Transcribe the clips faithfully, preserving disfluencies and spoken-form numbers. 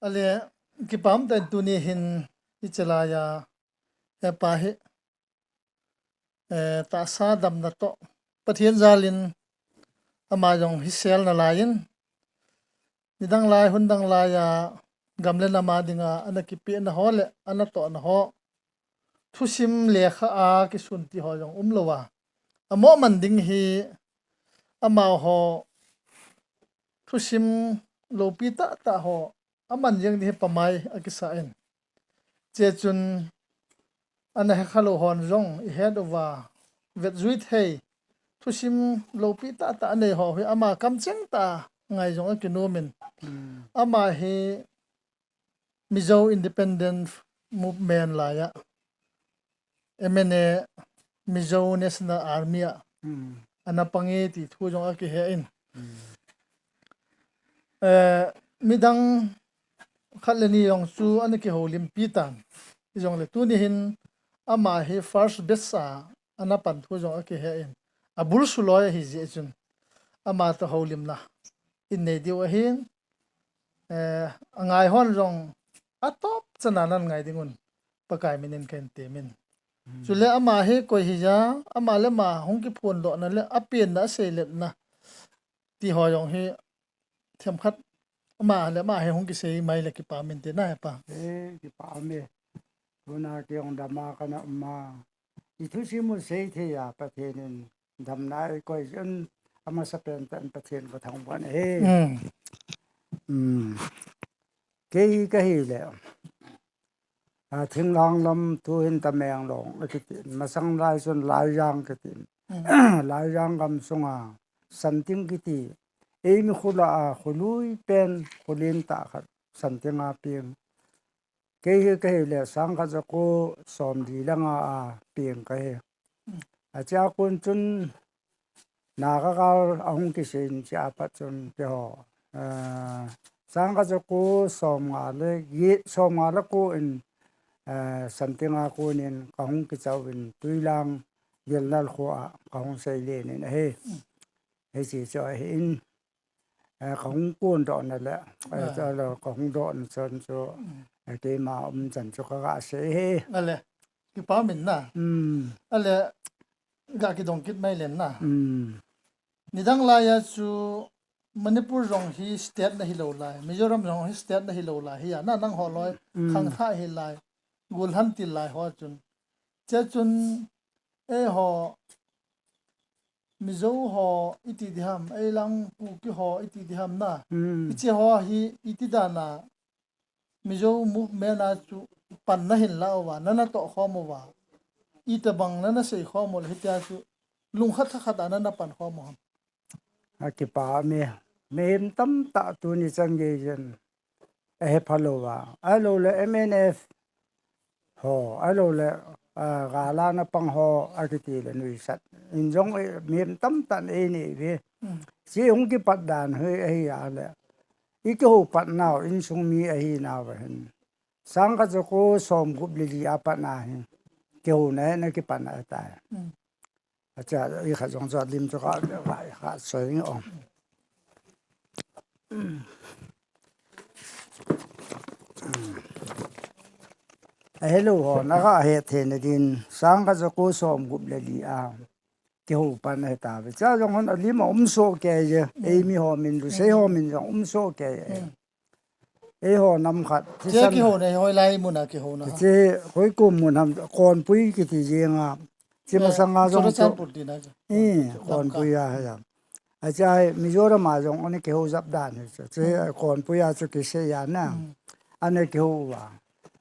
Ale, kipah tah in tuni hin hiche laiya, hepa hi, eh, tahsa damna toh Pathen jalin ama jong hisel nalaiyin, nidang lai, hun dang laiya, gam le nam a dinga ana kipehna ho le ana tohna ho, thusim lekha a kisun ti ho jong umlou a, amo man ding hi, amaho thusim loupi tahtah ho aman jeng ding hi pamai akisa in. Hiche chun ana hekhalou hon jong ihet uva, vetjui thei, thusim loupi tahtah anei ho hi ama kamcheng tah a ngai jong akinom in. Hmm. Ama hi Mizo Independent Movement laiya M N A, Mizo National Army a, hmm, ana pang e ti thu jong akihe in. Hmm. Eh, midang khat le ni jong chu ana kihoulimpi tan. Hijongle tuni hin ama hi first batch a ana pan thu jong akihe in. Abul suloi ahi jeh chun ama toh houlimna inei diu ahin. Eh, angai hon jong atop chan a nan ngai ding un Pakai min in kahin temin. Hmm. Chule ama hi koi hija, ama le ama hung kiphondohna le apenna, aseiletna ti ho jong hi themkhat ama le ama hi hung kisei mai le kipah min te na hepa. Eh, kipah me. Tuna kei jong dam a kana um a. I thusim u sei thei a Pathen in damna eikoi jin, amasapen tah in Pathen kathangvah e. Hmm. Hmm. Kei kahi le, a, thinglhang lam tuhin Tamenglong akiti, masang lai chun Laijang kiti. Hmm. Laijang gam sunga Santing kiti, eimi kholah a kholui pen, kholen tah khat Santing a peng. Kei hi kahi le, sangkhat jako somli le nga a peng kahi. Achea kon chun Naga gal ahung kisei in chea pat chun keiho, eh, sangkhat jako somnga le get, somnga le ko in, eh, Santing a kon in kahung kichau in Tuilang Gelnal kho a kahung seilen in ahi. Hiche chu ahin, eh, kahung kondohna le, eh, ah, chule kahung dohna chan chu, mm, eh, keima umchan chu kaga sei e. Ale, kipah min na. Mm. Ale, ga kidong kit mai len na. Mm. Nidang laiya chu Manipur jong hi state na hilou lai, Mizoram jong hi state na hilou lai hi a, na nangho loi, mm, khangthah hilai, golhang til lai ho chun. Chea chun eiho Mizo ho iti diham, eilang Kuki ho iti diham na. Mm. Hiche ho hi iti dan a Mizo movement a chu pan nahin la uva, nana toh khom uva, itobang nana sei khom u le hitia chu lungkhat thakhat a nana pan khom u ham? Akipah me, mihem tamtah tuni chan geiyin ahepha lou va, ahilou le M N F ho, ahilou le, ah, gal a na pang ho akiti le nuisat in jong, eh, mihem tamtah in einei uve. Mm. Hiche hung kipat dan hi ahi a le, ikihou pat nau insung mi ahi nau va hin, sangkhat jako somgup le li a pat na hi kihouna hi ana kipan ahitai. Mm. Acha, ikhat jong chu alim chu ka, ka, ka soi nge o. Ahilou ho, naga het theina din, sangkhat jako somgup le li a kihou pan ahitauve. Chea jong hon alim a um soh kei e, eimi ho min, Lusei ho min jong um soh kei e. Eiho nam khat. Chea kihouna hi hoilai mun a kihouna? Hiche hoi kum mun ham, Konpui kiti jeng a. Hiche masang a jong chu Churachandpur tina chu. Eh, Konpui a hi a. Achea hi Mizoram a jong ana kihou jap dan hi chu. Hiche Konpui a chu kisei a na. Mm. Ana kihou uva.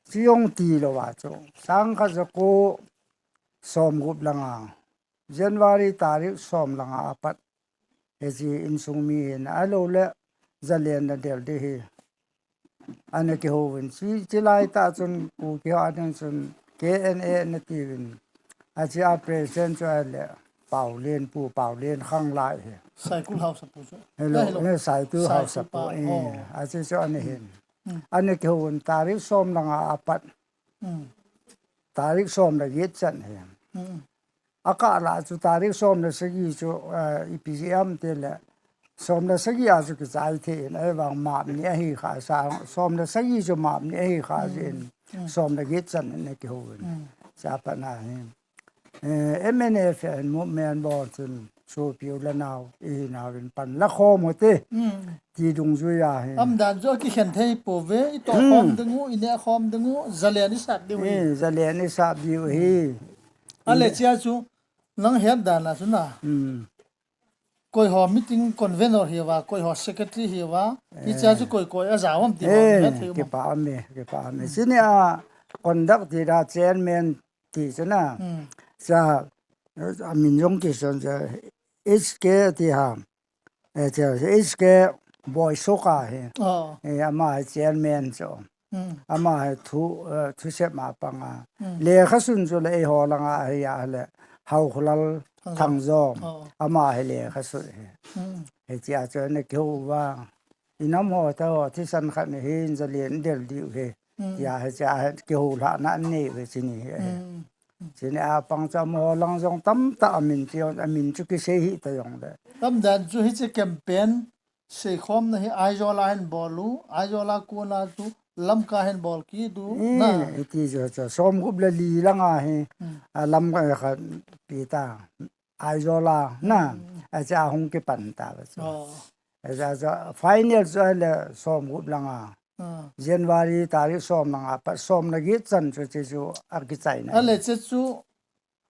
Hiche jong tilou va chu, sangkhat jako somgup le nga, January tarik som le nga a pat, hiche insung mi hin ahilou le, Zalen le Deldi hi ana kihou uvin. Hiche, hiche lai tah chun Kuki ho a ding chun K N A ana tiuvin. Hiche a president chu ahile Paolen, Pu Paolen Khanglai hi. Saikul Haosapu chu. Hello, eh, hello. Eh, Saikul Haosapu. Saikul pa, eh, oh. Hiche chu ana hin. Mm. Ana kihou uvin tarik som le nga a pat. Mm. Tarik som le get chan hi. Mm. Akah lah chu tarik som le sagi chu, eh, ipi jeh ham tile, Som le sagi a chu kichai thei in, ahivang map ni ahi kha sa, som le sagi chu map ni ahi kha jin, som le get chan in ana kihou in. Cha pat na hi. Eh, M N F movement bol chun, sopi u le nau, i hinau in pan la khom u te. Ti dungjui a hi. Umdan chu akikhen thei pouve, i toh khom ding u, i neh khom ding u, zalen i sat diu hi. Eh, zalen i sat diu hi. Ale chia chu, nang het dan a chu na. Koi ho meeting convener hi va, koi ho secretary hi va, hichea chu koi koi a ja um ti ho, eh, na thei um. Kipa um e, kipa um e. Chuni a conduct ti da chairman ti chu na. Cha, a min jong kisun cha, H K ti ha. Eh, cha, H K Boisoka hi. Oh. Eh, ama hi chairman chu. Ama hi thu, eh, thusep ma panga. Lekha sun chu le eiho langa hi a le. Haokholal Thangjom. Thangjom. Oh. Ama hi lekha sun hi. Hichea chu ana kihou va. I nam ho ta ho thisan khat ni hin zalen del diu hi. Tia hichea hi kihou lhah na nei ve chini hi. Chini a pang chu amaho lang jong tamtah a min ti, a min chu kisei hih ta jong le. Umdan chu hiche campaign seikhomna hi Aizawl a hin bol u, Aizawl a kona chu Lamka hin bol kit u, na. Iti chu chu, som gup le li langa hi, a Lamka khat pi ta, Aizawl a, na, a cha hung kipan ta va chu. Oh. A cha chu, final chu le som gup langa. Ah. January tarik som langa, pat som le get chan chu, chu, chu, a kichai na. Ale chu chu,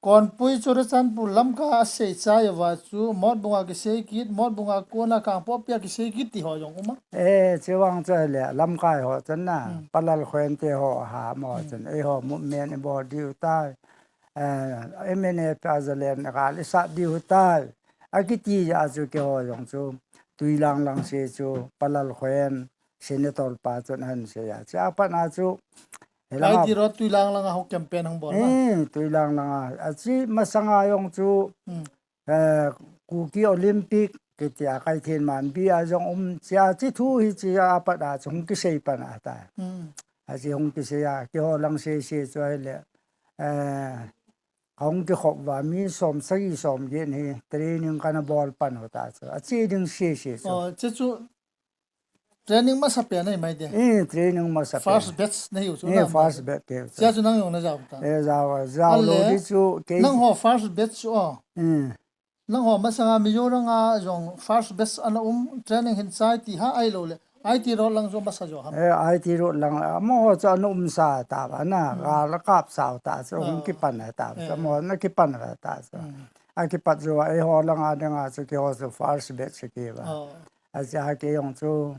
Konpui Churachandpur Lamka a seichai uva chu, Motbung a kisei kit, Motbung a kona Kangpokpi a kisei kit ti ho jong um a. Eh, chuvang chu le, Lamkai ho chun na, Palalkhoen te ho ha mo chun, eiho movement i bol diu tai. Eh, M N F a zalen gal i sat diu tai. Akiti a chu keiho jong chu, Tuilang lang se chu, Palalkhoen, Senator pa chun ahin sei a. Chia pat na chu, Hilanga. I T Road Tuilang langa ho campaign hung bol na. Eh, Tuilang langa. Achi masanga jong chu, eh, Kuki Olympic, kiti a Kaithenmanbi a jong um chia chi thu hi chia pat a chu hung kisei pan a ta. Achi hung kisei a, keiho lang sei sei chu ahile. Eh, hung kikhop va mi som sagi som get hi training kana bol pan u ta chu. Achi ding sei sei chu. Oh, chu chu Training masa pen ahi mai de. Eh, training masa pen. First batch nahiu chu. Eh, first batch te. Chia chu nang jong na jao ta. Eh, jao, jao lou di chu kei. Nangho first batch chu o. Hmm. Nangho masanga Mizoram a jong first batch ana um training hin chai ti ha ahilou le. I T Road lang chu masa jo ham. Eh, I T Road lang, amaho chu ana um sa ta va na, gal a kap sa u ta chu, hung kipan ta va chu, amaho na kipan ta chu. A kipat jo, eiho langa dinga chu keiho chu first batch ki va. Oh. Acha kei jong chu,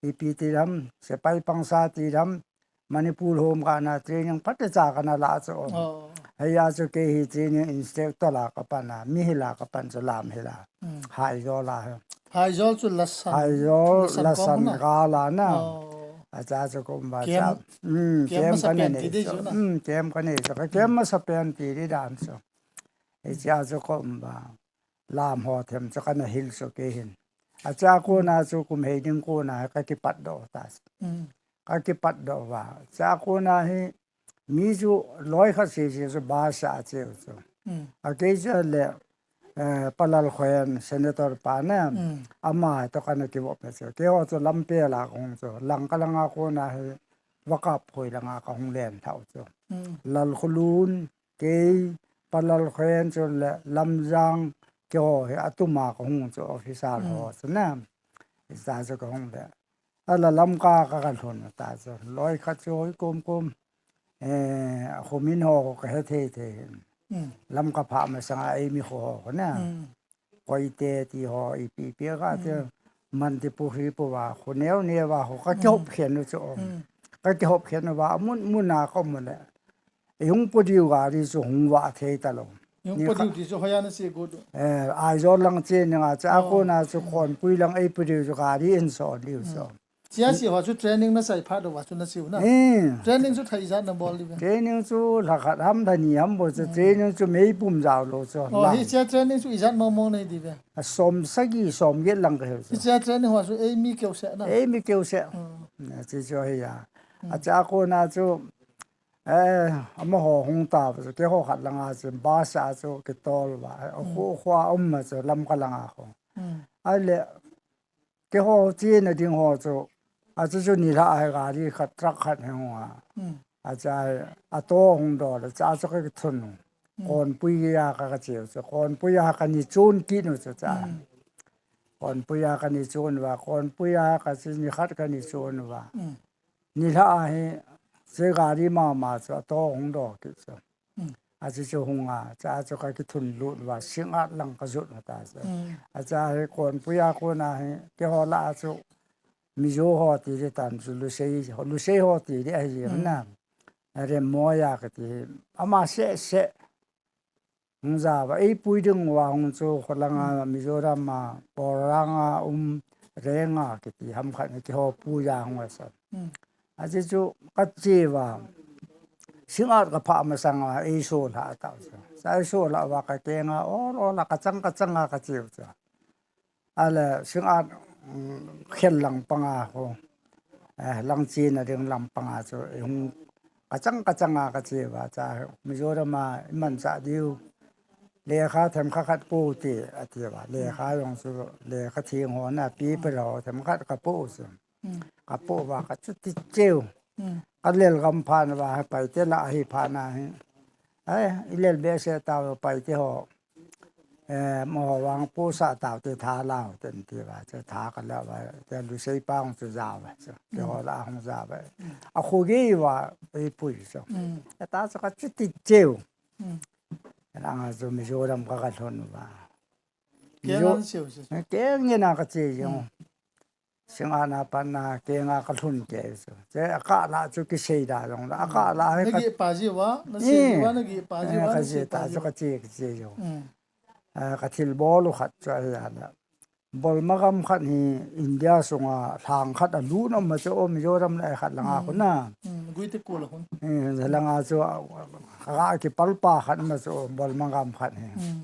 ipi ti dam, sepai pangsa ti dam, Manipur hom kana training phatecha kana la chu. Oh. Hia chu kei hi training instructor la kapan a, mi hila kapan chu lam hila. Hmm. Haizawl la. Haizawl chu lasan. Haizawl lasan, lasan kong na. Gal a na. Oh. Acha chu kum ba cha. Camp, hmm, camp masa pen ti di chu na. Hmm, camp kana chu. Ka camp masa pen ti di dan chu. Hichea chu kum ba. Lam ho them chu kana hil chu kei hin. Acha kona chu kum hei ding kona ka kipat doh ta. Hmm. Ka kipat doh va. Acha kona hi mi chu loi khat sese chu bus a cheu chu. Hmm. A kei chu le, eh, Palalkhoen senator pa na. Hmm. Ama to kana kivop na chu. Keiho chu Lamphel a kahung chu. Langka langa kona hi Vakapkhoi langa kahung len thau chu. Hmm. Lalkholun, kei, Palalkhoen chu le Lamjang, keiho hi atuma kahung chu officer ho chu na. Hicha chu kahung le. Ala Lamka ka kalhun ta chu. Loi khat chu hoi kum kum. Eh, kho min ho kahe thei thei. Hmm. Lamka pha masanga eimi kho ho na. Hmm. Koite ti ho ipi ipi ka ti. Hmm. Mandipu hi pu va kho neo neo va ho ka kihop khen u chu. Hmm. Ka kihop khen u va mun mun a ka mu le. Hung pu diu gari chu hung va thei ta lou. Hung pu diu ti chu hoiya na che got u. Eh, Aizawl lang che ni nga cha kona chu Konpui lang ei pu diu chu gari in so diu chu. Chia si ho chu training na chai phat uva chu na chiu na. Eh. Training chu thei ijat na bol diu ve. Training chu lha khat ham lha ni ham bou chu training chu meipum jao lou chu. Oh, hi chia training chu ijat mong mong nei diu ve. A som sagi som get lang ka hiu chu. Hi chia training ho chu eimi keu se na. Eimi keu se. Hmm. Na chi chu hiya. Acha kona chu Eh, amaho hung ta va chu, keiho khat langa chu, bus a chu kitol va, khu khu a um ma chu, Lamka langa khu. Hmm. Ahile, keiho chena ding ho chu, achu chu nilhah a hi gari khat, truck khat hi hung a. Hmm. Achu a, ato hung doh le, achu a chu ka kithun. Hmm. Konpui a ka, ka cheu chu. Konpui a ka ni chun kit u chu achu a. Hmm. Konpui a ka ni chun uva, Konpui a ka chi ni khat ka ni chun uva. Hmm. Nilhah a hi, che gari mama chu ato hung doh kit chu. Hmm. Achu chu hung a, achu a chu ka kithun lut uva, Singngat lang ka jot u ta chu. Hmm. Achu a hi Konpui a kona hi, keiho lah a chu, Mizo ho ti di tan chu, Lusei, Lusei ho ti di ahi jeng na. Hmm. Remmoya kati hi, ama seh seh. Hung ja uva, eipui ding uva hung chu, kholanga, hmm, Mizoram a, Porlanga um, Renga kiti ham khat ni keiho pui a hung a sa. Hmm. Achu chu ka che uva, Singngat ka phah masang a, eiso lha ta chu. Sa eiso lha uva ka kenga, ol ol a ka chang ka chang a ka che u chu. Ale, Singngat, mm, khel lang panga ho. Eh, lang chena ding lang panga chu, eh, hung, ka chang, ka chang a ka che uva, achu a, Mizoram a, i manchah diu. Lekha themkhat khat po te, ati uva. Lekha jong chu, lekha theng ho na, paper ho, themkhat ka po chu. Mm. Ka po uva, ka chuti cheu. Mm. Ka lel gam phat uva, Paite lah a hi phat na hi. Ai, i lel behseh tau, Paite ho. Eh, mo vang pu sa tau te tha lau ten ti uva, chu tha ka la uva, te Lusei pa hung chu ja uva, chu. Keiho lah a hung ja uva. A khu gei uva, eipui chu. Mm. Achu a chu ka chuti cheu. Mm. Langa chu Mizoram ka, ka lhun uva. Keng Mizo-, an siu chu. Eh, keng ngen a ka che jeng. Mm. Singngat a pat na kenga ka lhun kei chu. Che a kah lah chu kisei da jong la. A kah lah hi na ka geh pa ji uva, na sei ji uva, na geh pa ji uva, eh, ka na sei ji ta pa ji chu uva. Ka che, ka che jong. Mm. Eh, ka thilbol u khat chu ahi a la. Bolma gam khat hi India sunga lhang khat a lut um a chu, Mizoram lah a khat langa, mm, khu na. Mm, Guite kul a khu. Eh, langa chu a, a, a kipal pa khat um a chu, Bolma gam khat hi. Mm.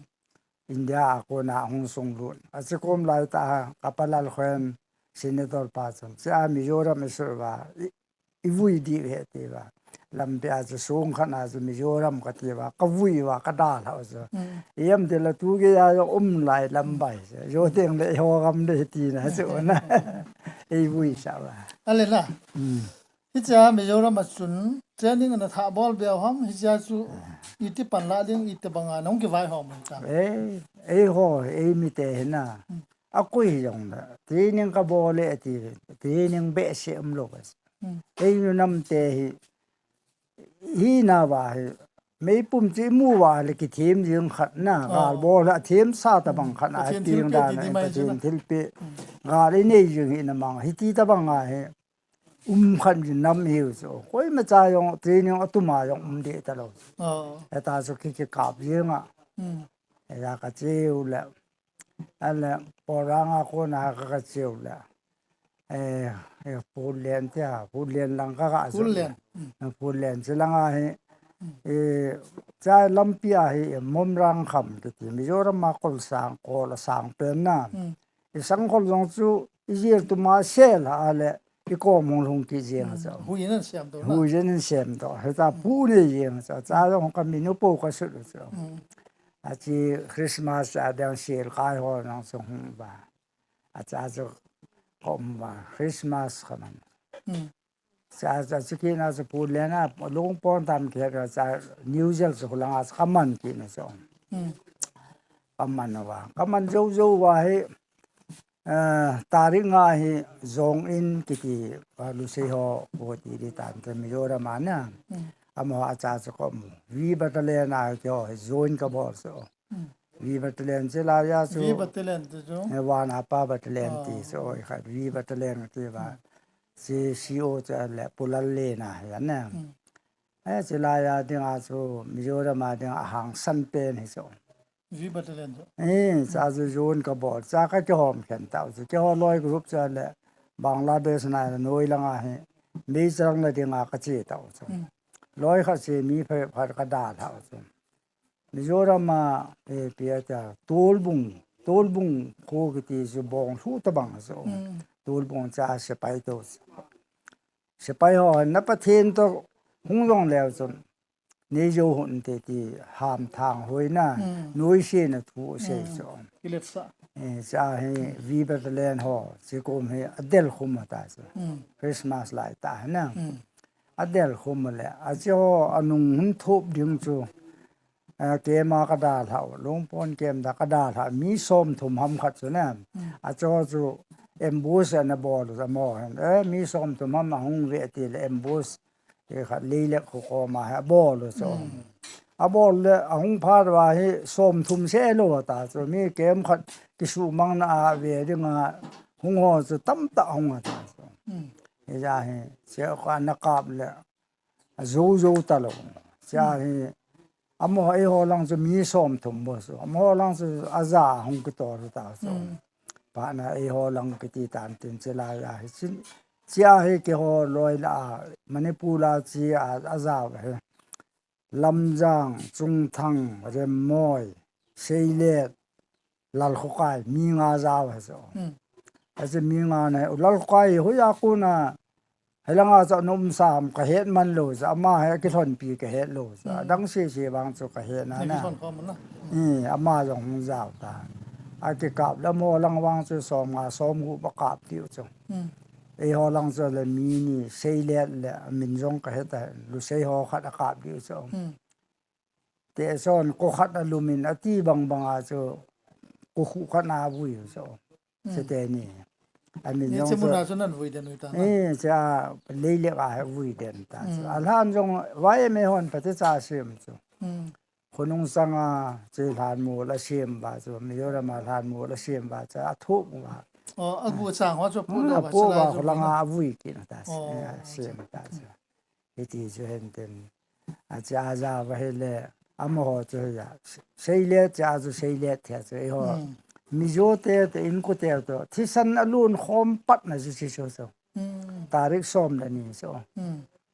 India a kona hung sung lut. Achu kum lai ta ha, ka pa Lalkhoen, Senator pa chun. Che a Mizoram i su uva, i, i vui di ve ti uva. Lampi a chu sung khat a chu Mizoram ka ti uva, ka vui uva, ka dalha u chu. Mm. I am ti la tu gei a jong um lai lam bai chu. Jo teng le ho gam le ti na chu na. Ei vui sa uva. Ale na. Mm. Hiche a Mizoram a chun training na thah bol beh u ham, hiche a chu iti pan lah ding, iti banga nahung kivaihom u ham? Eh, eiho, ei mite hi na. Hmm. Akoi hi jong na. Training ka bol e ti, training behseh umlou bas. Hmm. Ei nu nam te hi, hi na uva hi, meipum chu i mu uva le kithem jing khat na, oh, gal bol a them sa tabang khat na, Pathen thilpeh dan ti na, di mai chu na. Pathen thilpeh. Hmm. Gal i nei jing hi na mang, hiti tabang a hi. Um khat jin nam hiu chu. Koima cha jong, training a tuma jong um deh talou. Oh. Heta chu ki, kikap jeng a. Hmm. Heta ka cheu le. Ale, Porlanga kona ka, ka cheu le. Eh, eh, Pullen tia, Pullen lang ka ka chu. Pullen. Hmm. Pullen chu langa hi. Hmm. Eh, cha lampi a hi, Momrang kham kiti. Mizoram a kol sang, kol a sang pen na. Hmm. I sangkhol jong chu, i jil tuma sel a le, i kom hung lhung kit jeng a chu. Hmm. Hui nan siam doh na. Hui nan siam doh. Heta pu nei jeng a chu. Cha jong ka min u po ka sut u chu. Hmm. Achi Christmas a dang sel kai ho nang chu hung ba. Acha chu kom ba. Christmas ka man. Hmm. Cha, cha, chu kina chu Pullen a, lung pon tam khe ka cha New Year chu langa chu ka man kina chu. Hmm. Ka man uva. Ka man jou jou uva hi, eh, tarik nga hi Jong In kiti, ah, Lusei ho, ho ti di tan te Mizoram a na. Hmm. Amaho acha chu ka mu. V Battalion a keiho hi join ka bol chu. Hmm. V Battalion chu laiya chu. V Battalion chu chu. Eh, Van Apa Battalion ti chu, oh, oi khat V Battalion ti uva. Hmm. Chu C O chu le Pu Lallena hi a na. Hmm. Eh, chu laiya dinga chu Mizoram a dinga hangsan pen hi chu. V Battalion chu. Eh, cha chu join ka bol, cha ka kihom khen tau chu. Keiho loi group chu le Bangladesh na noi langa hi. Mei chang na dinga ka che tau chu. Hmm. Loi khat chu mi pha, pha ka dalha u chu. Mizoram a, eh, ipi ati a, Tolbung, Tolbung kho kiti chu Bonglhu tabang chu. Hmm. Tolbung cha sepai to. Sepai ho na Pathen to hung jong leu chun. neijou hon te ti hamthang hoina, noise na thu sei chu. Kiletsa. Eh, cha hi V Battalion ho, chi kom hi adel khum ta chu. Christmas lai ta na. Adel khum le, achu anung hung thop ding chu. Eh, kem a kadalhau, Lungpon kem da kadalhau, mi somthum ham khat chu na. Achu chu ambush ana bol u amaho hin. Eh, mi somthum ham ahung ve ti le ambush. Kei khat Leilek kho koma hi abol u chu. Abol le ahung phat uva hi somthum se lou ta chu. Mi kem khat kisumangna a ve dinga hung ho chu tamtah hung ta chu. Hija hi, che ka na kap le, ajou jou talou. Cha hi, amaho eiho lang chu mi somthum bou chu. Amaho lang chu aja hung kitol ta chu. Phatna eiho lang kiti tan tin che lai a hi chin. Chia hi keiho loi la a, Manipur la chi a, aja hi. Lamjang, Chungthang, Remmoi, Seilet, Lalkhokai, mi nga ja u hi chu. Achu mi nga na, Lalkhokai hi hoiya kona, hilanga chu ana um sam kahet man lou chu, ama hi kilhonpi kahet lou chu. Adang sese vang chu kahet na na. Eh, ama jong hung ja u ta. Akikap le amaho lang vang chu somnga somgup akap diu chu. Eiho lang chu le mi ni Seilet le amin jong kahe ta, Lusei ho khat akap diu chu. Te son ko khat alum in ati bang bang a chu ko khu khat na vui u chu. Sete ni. Amin jong chu. Ni che mun a chu nan vui den u ta na. Eh, cha Leilek a he vui den ta chu. Alhan jong Y M A hon pate cha sem chu. Khonung sanga che lhan mol asem uva chu, Mizoram a lhan mol asem uva chu, athup uva. Oh, agu chang ho chu apu uva, apu uva, kholanga avui kit ta chu, asem ta chu. Hiti chu henten. Acha aja uva hile, amaho chu hija. Seilet cha chu Seilet thei chu, eiho. Mizo te, te inko te to. Thisan alun khom pat na chu chi chu chu. Tarik som le ni chu.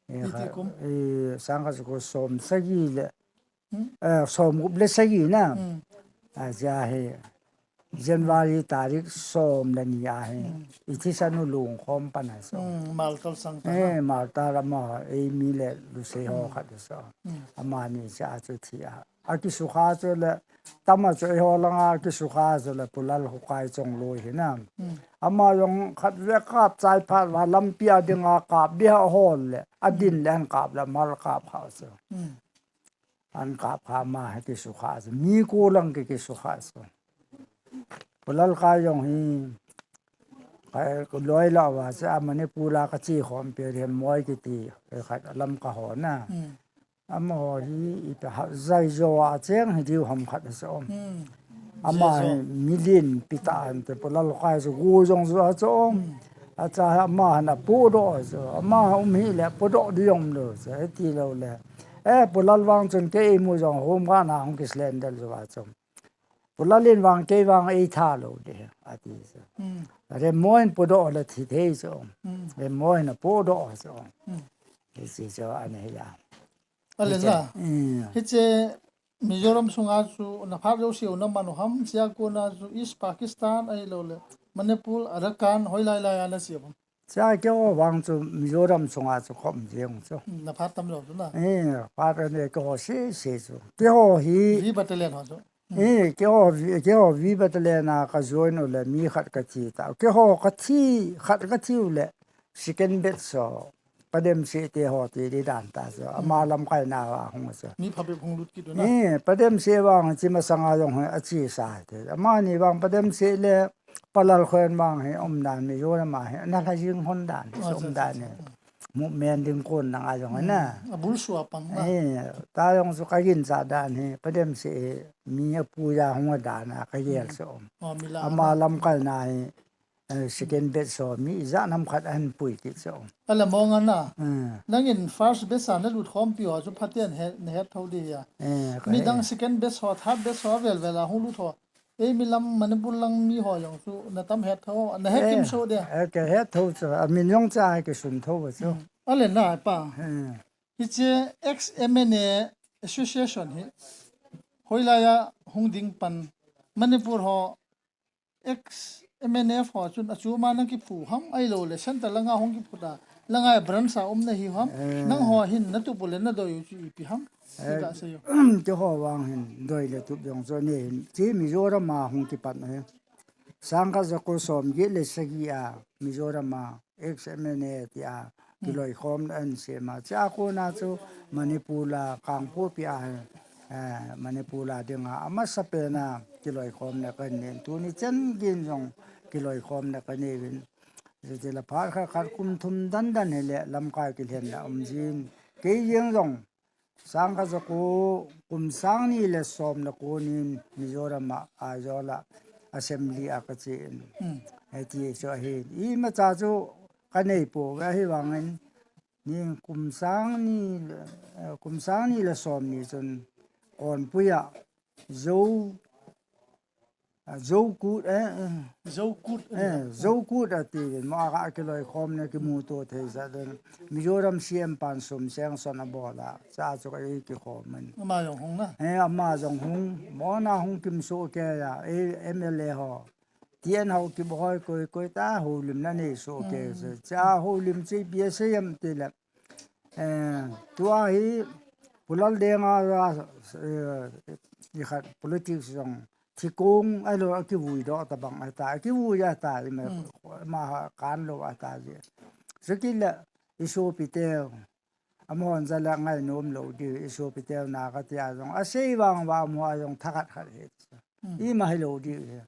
Iti kum? Eh, sangkhat jako som sagi le, eh, somgup le sagi na. Aja hi January tarik som le ni a hi. Ithisan u lungkhom pan a so. Maltal sang ta. Eh, Maltal amaho, eh, mi le Lusei ho khat so. Amani cha chu thi a. Akisukha chu le, tama chu eiho langa akisukha chu le, Pu Lalkhokai Chongloi hi na. Ama jong khat ve kap chai phat uva lampi a dinga kap dia hol le, adin le an kap le, mal kap kha chu. An kap kha ama hi kisukha chu. Mi ko lang ki kisukha chu. Pu Lalkhokai jong hi, kai loi la uva chu a Manipur la kache khom pi Remmoi kiti, khat lam kaho na. Amaho hi ipi ha, Zaizo a cheng hi diu ham khat a chu um. Ama hi million pi ta ante Pu Lalkhokai chu go jong chu a chu um. Acha hi ama hin apodoh chu. Ama um hile podoh ding um lou chu. Hiti lou le. Eh, Pu Lal vang chun kei imu jong hom ga na hung kislendal chu a chu um. Pu Lal in vang kei vang eitha lou de ati chu. Remmoi in podoh le thi thei chu um. Remmoi in apodoh chu um. Hiche chu ana hi a. Ale na. Hiche Mizoram sunga chu na phat jouse u na man u ham, chea kona chu East Pakistan ahilou le Manipur, Arakan, hoilai lai a na che u ham? Chea keiho vang chu Mizoram sunga chu khom jeng chu. Na phat tam lou chu na. Eh, phat ane keiho sese chu. Keiho hi. V Battalion ho chu. Eh, keiho V, keiho V Battalion a ka join u le mi khat kathi ta. Keiho kathi, khat kathi u le. Second batch so, Pademseh te ho ti di dan ta so, ama lamkai na va hung so. Mi phabep hung lut kit u na. Eh, Pademseh vang chi masanga jong hi achi sa te. Amani vang Pademseh le Pu Lalkhokai vang hi um dan Mizoram a hi, na lha jing hon dan, so um dan hi. Movement ding kon nang a jong na. Abul sua pang na. Eh, ta jong so ka gin sa dan hi, Pademseh hi, mi apu ja hung dan a ka gel so um. Ama lamkai na hi, Eh, second batch so, mi ijat ham khat ahin pui kit so. Ala mong ana. Hmm. Nangin first batch a na lut khompi ho chu phaten he, na het tho di ya. Eh, ka mi he. Dang second batch ho, third batch ho, vel vel a hung lut ho. Ei mi lam Manipur lang mi ho jong chu na tam het tho, na het kim so de. Eh, ka het tho chu, amin jong cha kisun tho chu. Hmm. Ale na pa. Hmm. Hiche ex M N A association hi. Hoilai a hung ding pan Manipur ho ex M N F ho chun achuma na kiphu ham ahilou le center langa hung kiphu ta. Langai branch a um nahi ham. Eh. Nangho hin natup u le nadoi u chu ipi ham. Eh. Iga seiyo. Keiho vang hin doi le tup jong chu nei hin. Chi Mizoram a hung kipat ahi. Sangkhat jako somget le sagi a Mizoram a X M N A tia kiloikhomna ahin sem a. Chua kona chu Manipur a Kangpokpi a, eh, Manipur a dinga amasapen a kiloikhomna kahin nei. Tuni chan geiyin jong kiloikhomna kanei uvin. Chuti le phat khat khat kum thum dan dan hile lamkai kilhenna um jin. Kei jeng jong sangkhat jako kum sang ni le som le ko nin Mizoram a Aizawl a assembly a kachen. Hmm. Hiti chu ahi. Imacha chu kanei pouve ahivangin ni kum sang ni le, eh, kum sang ni le som ni chun Konpui a Zo, a, Zo Kut, eh, eh. Zo Kut, eh, eh. Zo Kut ati, mo a kiloikhomna kimuto thei sa den. Mizoram C M pan sum sanction abol a. Chua chu kakikhom in. Ama jong hung na. Eh, ama jong hung. Mona hung kimsoh kei a, eh, M L A ho. T N Haokip hoi koi koi ta houlimna nei soh kei se. Hmm. Chua houlim chu ipi asei em tile. Eh, tua hi Pu Laldenga, eh, ikhat politics jong thikong ahilou a kivui doh tabang ahitai, kivui ahitai, ima, hmm, ma ha kan lou ahitai. Chukit le i sopiteu, amahon jong le ngainom lou diu, i sopiteu na katia jong, asei vang uva amaho a jong thakhat khat hi. Hmm. Ima hilou diu hi.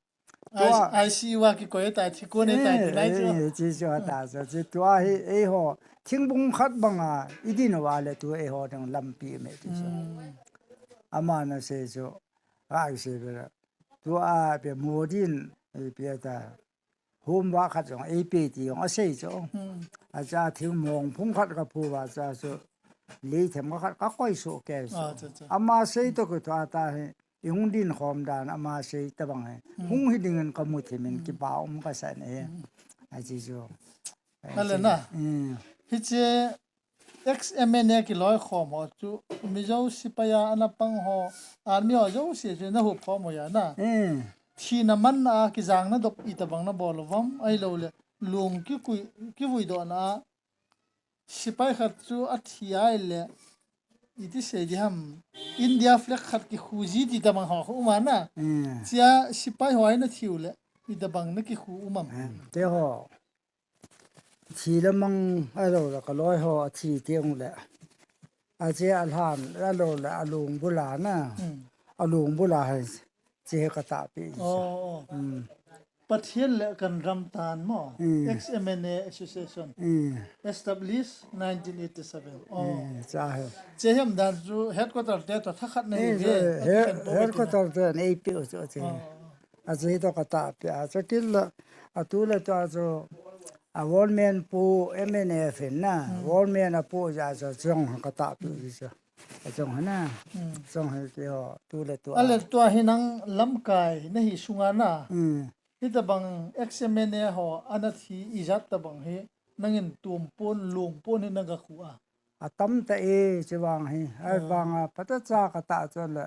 Tua I C U a kikoi ta, thikong ta, eh, ti lai chu. Eh, chi chu ta, eh, chu, chu tua hi, eiho, thingbung khat banga, i din uva le tu eiho ding lampi me ti chu. Hmm. Ama na sei chu, a i sei be la. Tua pe Modi in, eh, pe ta, home work khat jong, eipe ti jong, asei chu. Hmm. Acha thingmong phung khat kaphu uva cha chu, lei them khat kakoi soh kei chu. Ah, cha, cha. Ama sei toh kitua ta hi, i hung dinkhom dan ama sei tabang hi. Hmm. Hung hi dingin kamu thim in, hmm, kipa um kasa in ahi. Hmm. Achi chu. Ale na. Hmm. Hiche X M N A kiloikhom ho chu Mizo sepai a ana pang ho, army ho jouse chu nahup khom u ahi na. Hmm. Thina man a kijangna dop itabang nabol uvam ahilou le lung kikui, kivui dohna a sepai khat chu athi ahile, iti sei diham, India flag khat kikhu ji ti tabang ho khu um ana. Hmm. Chua sepai ho a nathi u le, itabang nakikhu um am. Hmm. Keiho. Thi le mang ahilou le kaloi ho athi teng u le. Ache alhan ahilou le alung bul a na. Hmm. Alung bul a hi. Chi hi katahpi. Oh, oh. Hmm. Pathen le kan ram tan mo. Hmm. X M N A Association. Hmm. Established nineteen eighty-seven. Oh. Hmm, cha hi. Che hem dan chu headquarter te toh thakhat na hi. Hmm, he, he, headquarter te nei pi u chu che. Oh, oh, oh. Ache toh katahpi a. Chukit le, atu le tua chu, a World Men pu M N F in na. Hmm. World Men a pu ja chu chong katahpi chu. Achong hana. Hmm. Chong hi keiho, tu le tu a. Ale tua hi nang lamkai nahi sunga na. Hmm. Hitabang X M N A ho ana thi ijat tabang hi nangin tumpon, lungpon hi naga khu a. Atam ta e, chi vang hi. Ahivang a, phatecha katah chu le,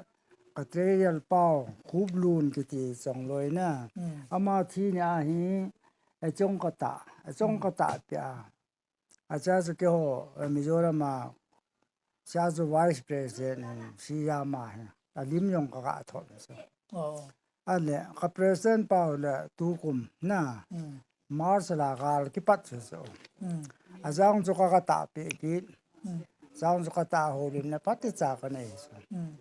ka trei yal pau, Khup Lun kiti chongloi na. Hmm. Ama thi ni a hi, achong katah, achong katah pia. Acha chu keiho, eh, Mizoram a, cha chu Vice President in, C M a hi, alim jong kaga thot chu. Oh. Ale, ka President pau le tukum na, hmm, March la gal kipat chu chu. Hmm. Ajang chu ka, katahpi kit. Hmm. Jang chu katah houlim na phatecha kanei chu. Hmm.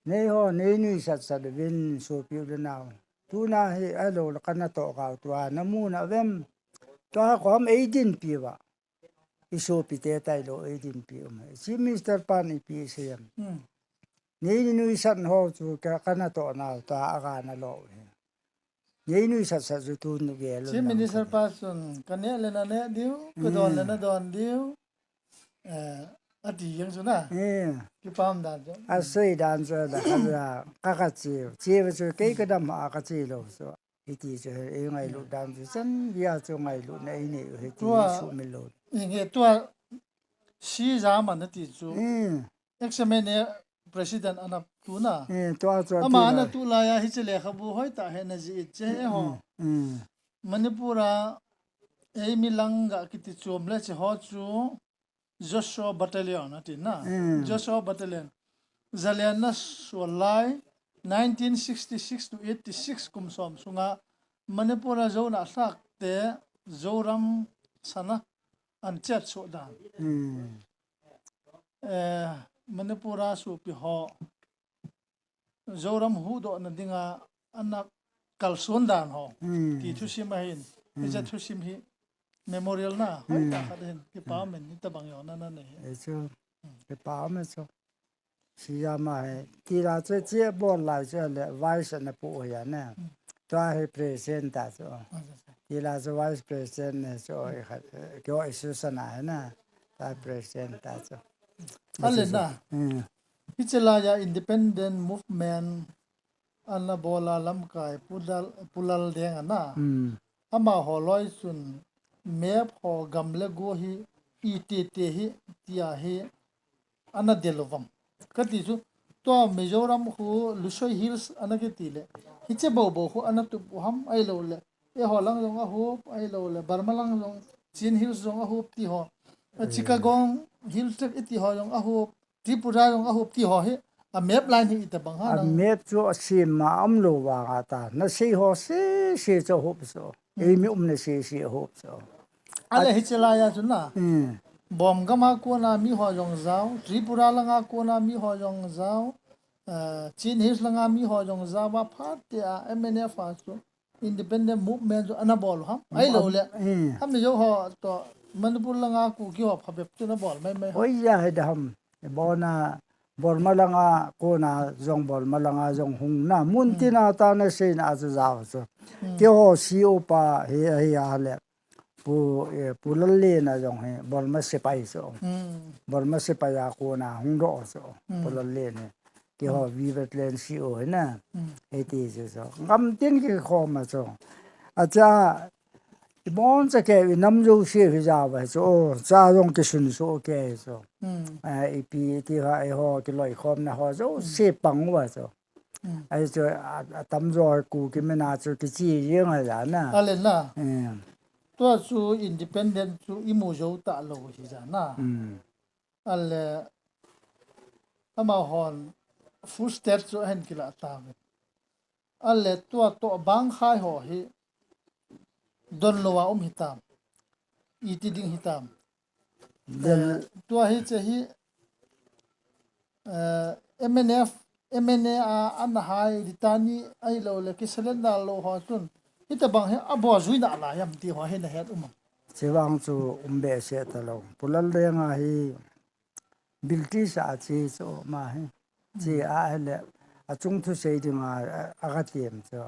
Neiho, nei nuisat sat uvin sopi u le nao. Tuna hi ahilou le kana toh kau tua namu na uvem. Tua koma eidinpi uva. I sopite tailou eidinpi um. Chief Minister pan ipi asei em. Hmm. Nei nuisat ho chu ka, kana toh nau ta aga nalou hi. Nei nuisat sat chu tun nu gel. Chief Minister pa chun kaneh le naneh diu, kadon le nadon diu. Eh, ati jeng chu na. Eh. Kipah dan chu. Asei dan chu la, la, ka, kache. Che chu kei kadam a kache lou chu. Hiti chu hi, eingailut dan chu, chan geiya chu ngailutna einei u hiti tua, sumil lou. Inge tua, C M a nati chu. Hmm. X M N A President ana tu na. Hmm, tua chu ama ana tu laiya hiche lekhabu hoitah hi najih e che ho. Hmm, hmm. Manipur a Eimi Langa kiti chom le chi ho chu Joshua Battalion ati na. Mm. Joshua Battalion. Zalen na sual lai nineteen sixty-six to eighty-six kum som sunga Manipur a Zo na hlak te Zoram sana an chet so dan. Mm. Eh, Manipur a supi ho Zoram huhdohna dinga ana kalson dan ho. Hmm. Ti thusim ahin. Hmm. Hiche thusim hi memorial na, hmm, hoitah khat hin, kipa, hmm, min ni tabang yo na na nei. Ei chu. Hmm. Kipa me chu. Sijama he. Tila chu che bol lai chu le vice na pu ya na. Hmm. Tua hi president ta chu. Ah, yes, sir. Tila chu vice president ne chu oi khat. Kyo isu sana he na. Ta president ta chu. Ale na. Hmm. Hiche laiya independent movement ana bola lamkai Pu Lal, Pu Laldeng ana. Hmm. Amaho loi chun map ho gam le go hi iti ti hi tia hi ana del uvam. Kati chu tua Mizoram khu Lusoi Hills ana kiti le. Hiche bobo khu ana tup u ham ahilou le. Eiho lang jong ahup ahilou le. Burma lang jong Chin Hills jong ahup ti ho. A, hmm, Chittagong Hill Tracts iti ho jong ahup. Tripura jong ahup ti ho hi, a map line hi ita bang ha a nang. Map chu a sim ma um lou vanga ta. Na sei ho sei sei chu ahup chu. Hmm. Eimi umna sei sei ahup chu. Ale hiche laiya chu na. Hmm. Bom gam a kona mi ho jong jao, Tripura langa kona mi ho jong jao, eh, Chin Hills langa mi ho jong jao, va phat te a M N F a chu. Independent movement chu ana bol ham. Ahilou le. Hmm. Ham ni jo ho to Manipur langa Kuki ho phabep chu na bol mai mai ho. Oi ya he da ham. Bona Burma langa kona jong Burma langa jong hung na. Mun, hmm, tina ta na sei na chu jao chu. Hmm. Keiho si upa hi, hi a le. Pu, eh, Pu Lallena jong hi Burma sepai chu. Hmm. Burma sepai a kona hung doh chu. Hmm. Pu Lallena. Keiho, hmm, Vivat Land C O hi na. Hmm. Hiti chu chu. Gam tin kikhom a chu. Acha, ibon cha kei, inam jouse hi jao va chu. O, cha jong kisun so kei chu. Hmm. A, ipi ti ha, eiho kiloikhomna ho jouse, hmm, pang uva chu. Hmm. Ahi chu, a, atamjo Kuki mina chu kichi jeng a ja na. Ale na. Hmm. Tua chu independent chu imu jou talou hi ja na. Hmm. Ale, amahon food stamp chu ahin kila tauvin. Ale, tua toh bang khai ho hi donlou a um hitam. Iti ding hitam. Del- Eh, tua hiche hi, eh, M N F, M N A a, ana hai, Litani ahilou le, kisurrender lou ho chun. Hita bang hi, abol jui nalai ham ti ho hi na het um am. Chevang chu um behseh talou. Pu Laldenga hi, British a che chu ama hi. Che, hmm, ahile, achung thu sei dinga, a, aga tem chu.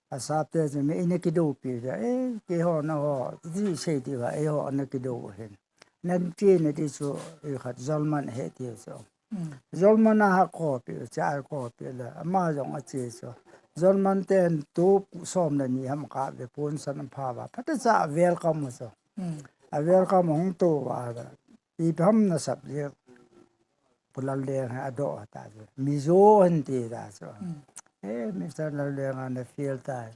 Asapte chu mi ina kidoupi chu. Eh, keiho naho, ti sei diu va, eiho ana kidou hin. Nan chena di chu, ikhat Jolman he ti chu. Hmm. Jolman a ha kopi, cha kopi le, ama jong ache chu. Jolman ten tu som le ni ham kap le pon san pha va. Phatecha welcome chu. Hmm. A welcome hung to va. Ipi ham na sap jeh. Pu Laldeng hi adoh ta chu. Mizo ahin ti ta chu. Hmm. Eh, Mister Laldeng a na fail tai.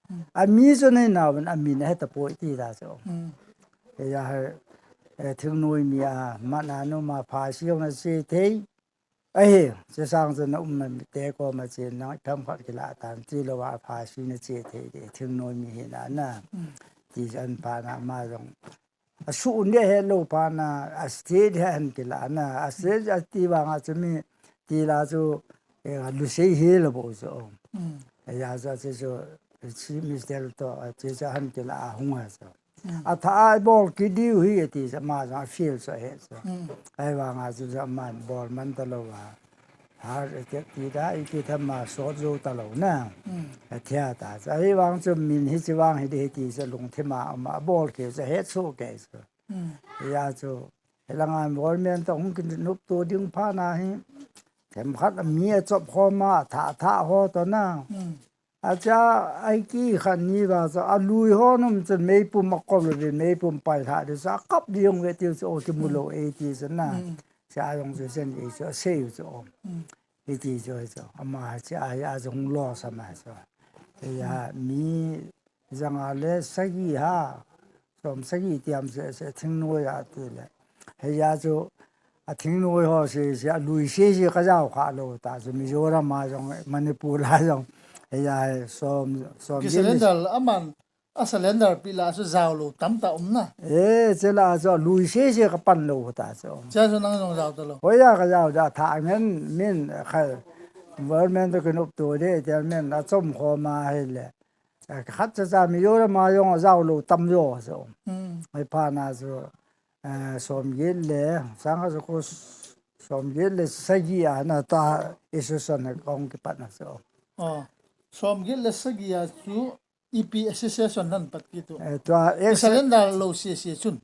Hmm. A mi chu nei nauvin a mi na he tapoi ti ta chu. Hmm. Eh, ya he, eh, thingnoi mi a, mana nu ma pha si jong na che thei. Ahi, che sang chu na umna mi te koma che nang tham khat kila tan, che lou a pha si na che thei de, thingnoi mi hi na na. Hmm. Ti chan pa na ma jong. Asu un de he lou pa na, a state he ahin kila na, a state a ti vanga chu mi ti la chu, eh, Lusei Hills bou chu. Hmm. Eh, ya chu, chu, chu, chi Mister to, chu, chu ahin kila a hung a chu. Hmm. Atha a bol kit diu hi ati chu, ama chu a fail chu he chu. Hmm. Ahivanga chu, chu ama bol man talou va. Heart attack ti da, iti thama sot jou talou na. Hmm. Athia ta. Ahivang chu min hiche vang hi di hi ti chu lungthim a um a bol kei chu het soh kei chu. Hmm. Hia chu, hilanga government to hung kinop to ding phat na hi. Themkhat mi achop khom a, tha, tha ho to na. Hmm. Acha, aiki khat ni va chu, alui ho nom chun meipum akol ve, meipum pai lha di chu, akap di jong ve tiu chu, o kimu lou e ti chu na. Hmm. Cha jong chu chen e chu, asei chu. Hmm. Hiti chu, chu. Ama chu, a, a chu hung lo sa ma chu. Hia, hmm, mi janga le sagi ha. som sagi tiam se, se thingnoi a ti le. Hei a chu, a thingnoi ho se, se a lui se, se ka jao kha lou ta chu, Mizoram a jong, Manipur a jong. Hei a he som, som Ki gi ni surrender la aman, a surrender pi la chu jao lou tam ta um na. E, che la chu lui se, se ka pan lou ta chu. Che chu nang jong jao ta lou. Hoi a ka jao da tha ngen min kha government to kinop to de, te min a chom kho ma hei le. A, khat cha cha Mizoram a jong a jao lou tam jo chu. Hmm. Hei pha na chu, eh, som get le, sang khat chu ko s-, som get le sagi a na ta association he kong kipat na chu. Oh. Som get le sagi a chu ipi association nan pat kit u. Eh, tua Ki ex- surrender lou se se chun.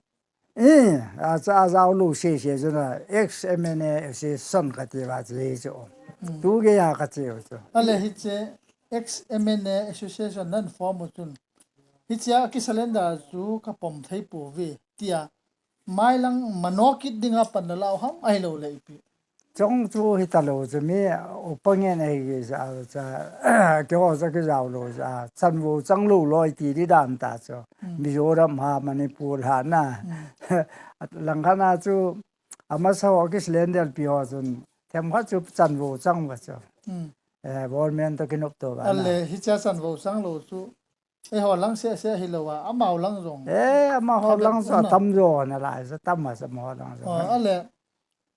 Eh, a cha a jao lou se se chun a, ex M N A association ka ti va che chu. Hmm. Tu ge ya ka che chu. A le hi che ex M N A association nan form u chun. Hi che a ki surrender chu ka pom thei pou ve tia. Mai lang mano kit ding a pan la lau ham ahi lou le ipi. Chong chu hi ta lou chu mi upa ngen ahi ki sa, sa, keiho sa ki jao lou sa, chanvo chang lou loi ti di dan ta chu. Hmm. Mizoram ha, Manipur ha na. Hmm. Lang khat na chu, amasa ho ki surrender pi ho chun, them khat chu chanvo chang va chu. Hmm. Eh, government to kinop to va na. A le, hi cha chanvo chang lou chu. Eiho lang se se hi lou a, amau lang jong. Eh, amaho lang chu tam jo na lai, sa tam a sa amaho lang chu. Oh, a le,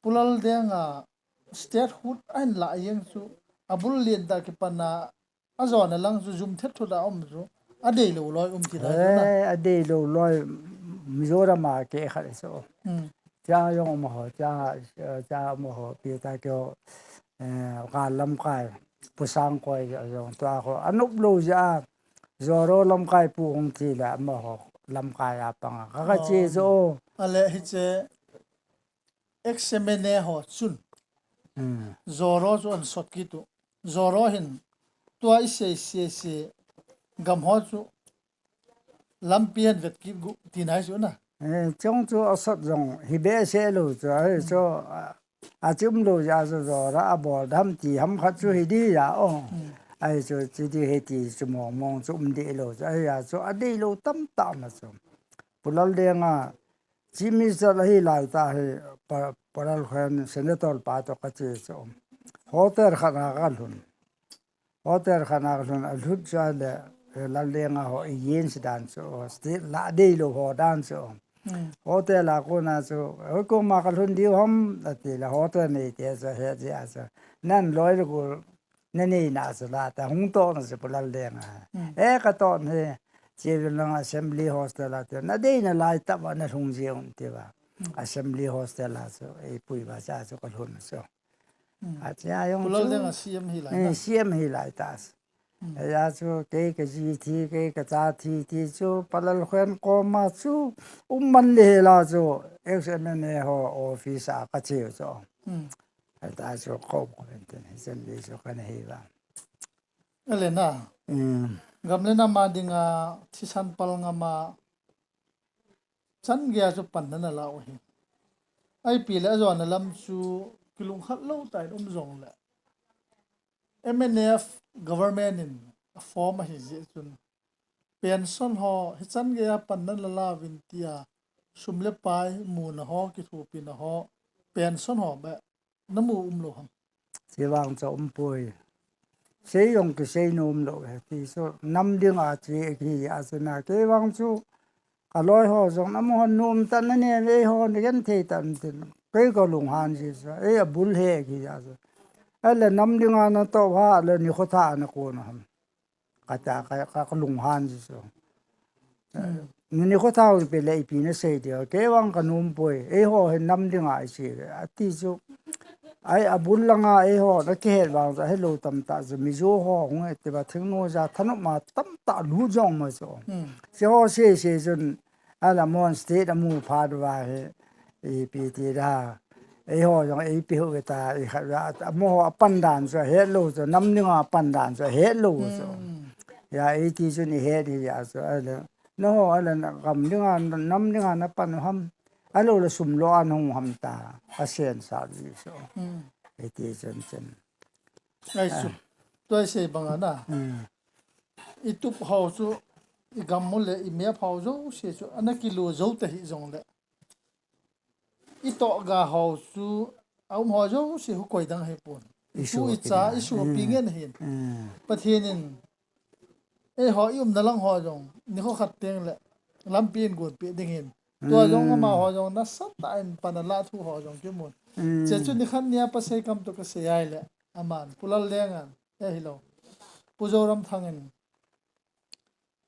Pu Laldenga statehood a hin la jeng chu, a bul lien ta kipan a, a jona lang chu, jum thet thut a um chu, a dei lou loi um ti lai chu na. Eh, a dei lou loi, Mizoram a ke khat chu. Hmm. Cha jong um ho, cha, cha um ho, pi ta kyo, eh, ka lamkai, Pu Sangkoi jong, tua ho, a nop lou ja, Zoro lamkai pu hung thi le amaho lamkai a pang a. Ka ka che chu. A le hi che ex M N A ho chun. Hmm. Zoro chu an sot kit u. Zoro hin tua i se se se gam ho chu lampi han vet kit gu ti nai chu na. Eh, chong chu a sot jong hi be se lou chu, a hi chu, a, a chum lou ja chu Zoro a bol dam ti ham khat chu hi di ja o. Hmm. A hi chu chi di he ti chu mong mong chu um di lou chu, a hi a chu a dei lou tam ta ma chu. Pu Laldenga Chief Minister a hi lai ta hi pa, Pu Lalkhen Senator pa to ka che chu. Hotel khat na ka lhun. Hotel khat na ka lhun a lhut chu a le, eh, Laldenga ho i yin si dan chu, state la dei lou ho dan chu. Hmm. Hotel a kona chu, hoi koma ka lhun diu ham, a ti le hotel nei te chu he ji a chu. Nan loi le gu, na nei na chu la ta, hung to na chu Pu Laldenga. Hmm. Eh, ka to he, che lang assembly hostel a te, na dei na lai ta va na lhung ji un ti va. Hmm. Assembly hostel a chu, ei pui va cha chu ka lhun chu. Hmm. A chia jong Pu Laldenga chu, C M hi lai eh, ta. C M hi lai ta. Hmm. Hei a chu kei ka ji thi, kei ka cha thi ti chu Pu Lalkhen koma chu um man le la chu ex M N A ho office a ka che chu. Hmm. Hei ta chu ko ko enten hi chen le chu ka na hi va. A le na. Hmm. Gam le nam a dinga thisan pal ngam a chan gei a chu pan na na la u hi. Ipi le a jona lam chu kilungkhat lou ta in um jong le. M N F government in a form a hi jeh chun. Pension ho, hi chan gei a pan na la la vin tia, sum le pai, muna ho, kithopi na ho, pension ho, ba, na mu um lou ham. Che vang chu um poi. Sei jong kisei nom lou e, ti chu nam ding a che hi a chu na, kei vang chu ka loi ho jong nam hon nom ta na ne ve ho ni gen thei ta tin. Kei ka lunghan ji chu, ei a bul he ki ja chu. A le nam ding a na to ha le ni kho tha na ko na ham. Ka ta ka, ka, ka lunghan ji chu. Hmm. Ni ni kho tha u pe le ipi na sei dia, kei vang ka nom poi, ei ho he nam ding a i che, a ti chu. Ai, a bul langa ei ho, na kihet vang chu, hello tam ta chu, Mizo ho, hung e, ti va, thingnoija, thanop ma, tam ta, lu jong ma chu. Hmm. Che ho, se, se chun, a la mon state a mu phat va he, ipi ti da, ei ho jong, ei pi ho ta, i khat va, a mo ho, a pan dan chu, a het lou chu, nam ding a pan dan chu, a het lou chu. Hmm. Ya, ei ti chun, i het hi ya chu, a la, na ho, a la, na gam ding a, nam ding a, na pan u ham. A lou le sum lo an hung ham ta, a sen sa ji so. Hmm. E ti chen chen. Ai su. Ah. Tua i sei bang a na. Hmm. I tup ho chu i gam u le i map ho jouse chu ana kilu jou ta hi jong le, i tohga ho chu a um ho jouse hu koi dang hi pon. I su i cha i su pi ngen hin. Pathen in eiho i umna lang ho jong nikho khat teng le lampi in gon pe ding hin. Tua jong ama ho jong nasatah in pan a la thu ho jong kimun. Che chu nikhat nia Pasei kam to ka sei ai le, aman Pu Lalleng an, eh, hilou, Pu Zoramthang in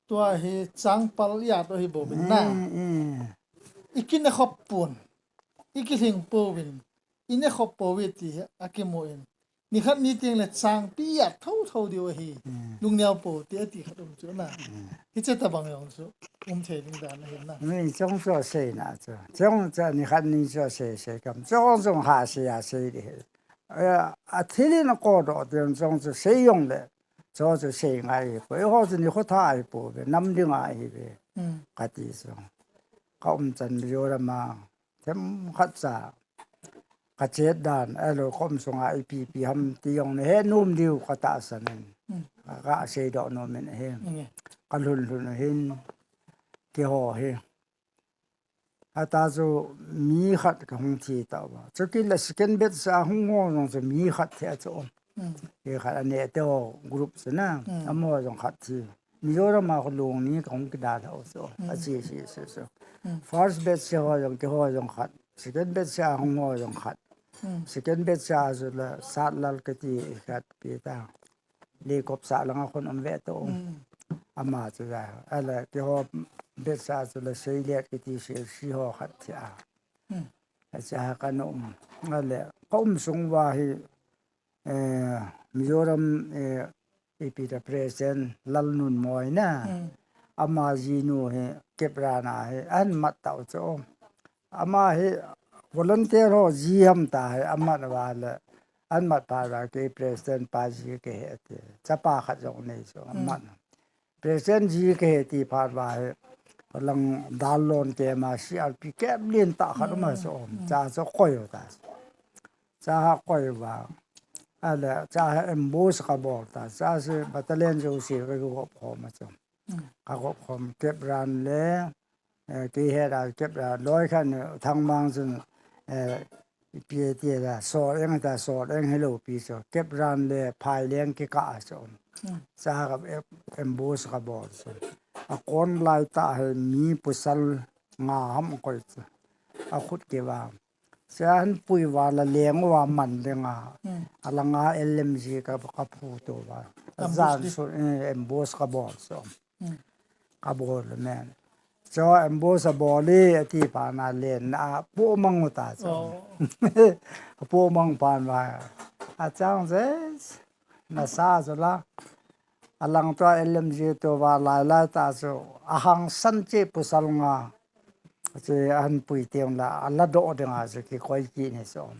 tua hi changpal i at u hi bou vin na. I kine khop pon, i kilhing pouvin, i ne khop pouve ti hi a kimu in. Nikhat ni teng le changpi i at thotho diu ahi. Lungneo pou ti ati khat um chu na. Hiche tabang jong chu um thei ding dan ahi na. Ni chong chu a sei na chu. Chong chu nikhat ni chu a sei sei kam. Chong chong ha sei a sei di. A thil in a ko do ti chong chu sei jong le. Cho chu sei ngai hi poi, ho chu nikho tha ahi pouve, nam ding ahi ve. Ka ti chu. Ka um chan Mizoram a, themkhat cha ka chet dan, ahilou ka um sunga ipi ipi ham ti jong nahe nom diu ka tahsan in. Ka, ka sei doh nom in ahi. Ka lhun lhun u hin, keiho hi. Hita chu mi khat ka hung thi tauva. Chukit le second batch a hung ho jong chu mi khat thi a chu um. Kei khat a neh te ho group chu na. Amaho jong khat thi. Mizoram a kholung ni ka hung kidalha u chu. A chi chi chu chu. First batch ho jong keiho jong khat. Second batch a hung ho jong khat. Second batch a chu la Satlal kati khat pi ta. Lekopsa langa khun um ve to. Ama chu la, ala keiho batch a chu la Seilet kiti C L C ho khat thi a. Acha ka na um. Ala ka um sung uva hi, eh, Mizoram, eh, ipi ta President Lalnunmoi na. Ama jinu hi Kepran a hi ahin mat tau chu. Ama hi volunteer ho ji ham ta hi amat uva le. Ahin mat phat uva kei President pa ji kahi ati. Chapa khat jong nei chu amat. President ji kahi ti phat uva hi. Lang dal lon camp a C R P camp lentah khat um a chu um. Cha chu koi u ta. Cha ha koi uva. Ala cha ha ambush ka bol ta. Cha si battalion jouse ka gop khom a chu. Ka gop khom Kepran le, eh, kei he da Kepran loi khan Thangmang chun, eh, P A T la, Sol Eng ta, Sol Eng hello pi so, Kepran le Phaileng kikah a so. Cha ka em-, ambush ka bol so. A kon lai ta he mi pasal nga ham koi so. A khut kivang. Sia han pui uva la leng uva man ding a. A langa L M G ka, ka phu to uva. Ambush zan di. Su, eh, ambush ka bol so. Ka bol men. Cho ambush a bol e, ati phat na len a pu mang u ta cho. Oh. Pu mang phat uva. A chang jes. Na sa chu la. A lang tua L M G to uva lai lai ta chu. A hangsan che pasal nga. Che ahin pui teng la, a la doh ding a chu kikoi kit ni so.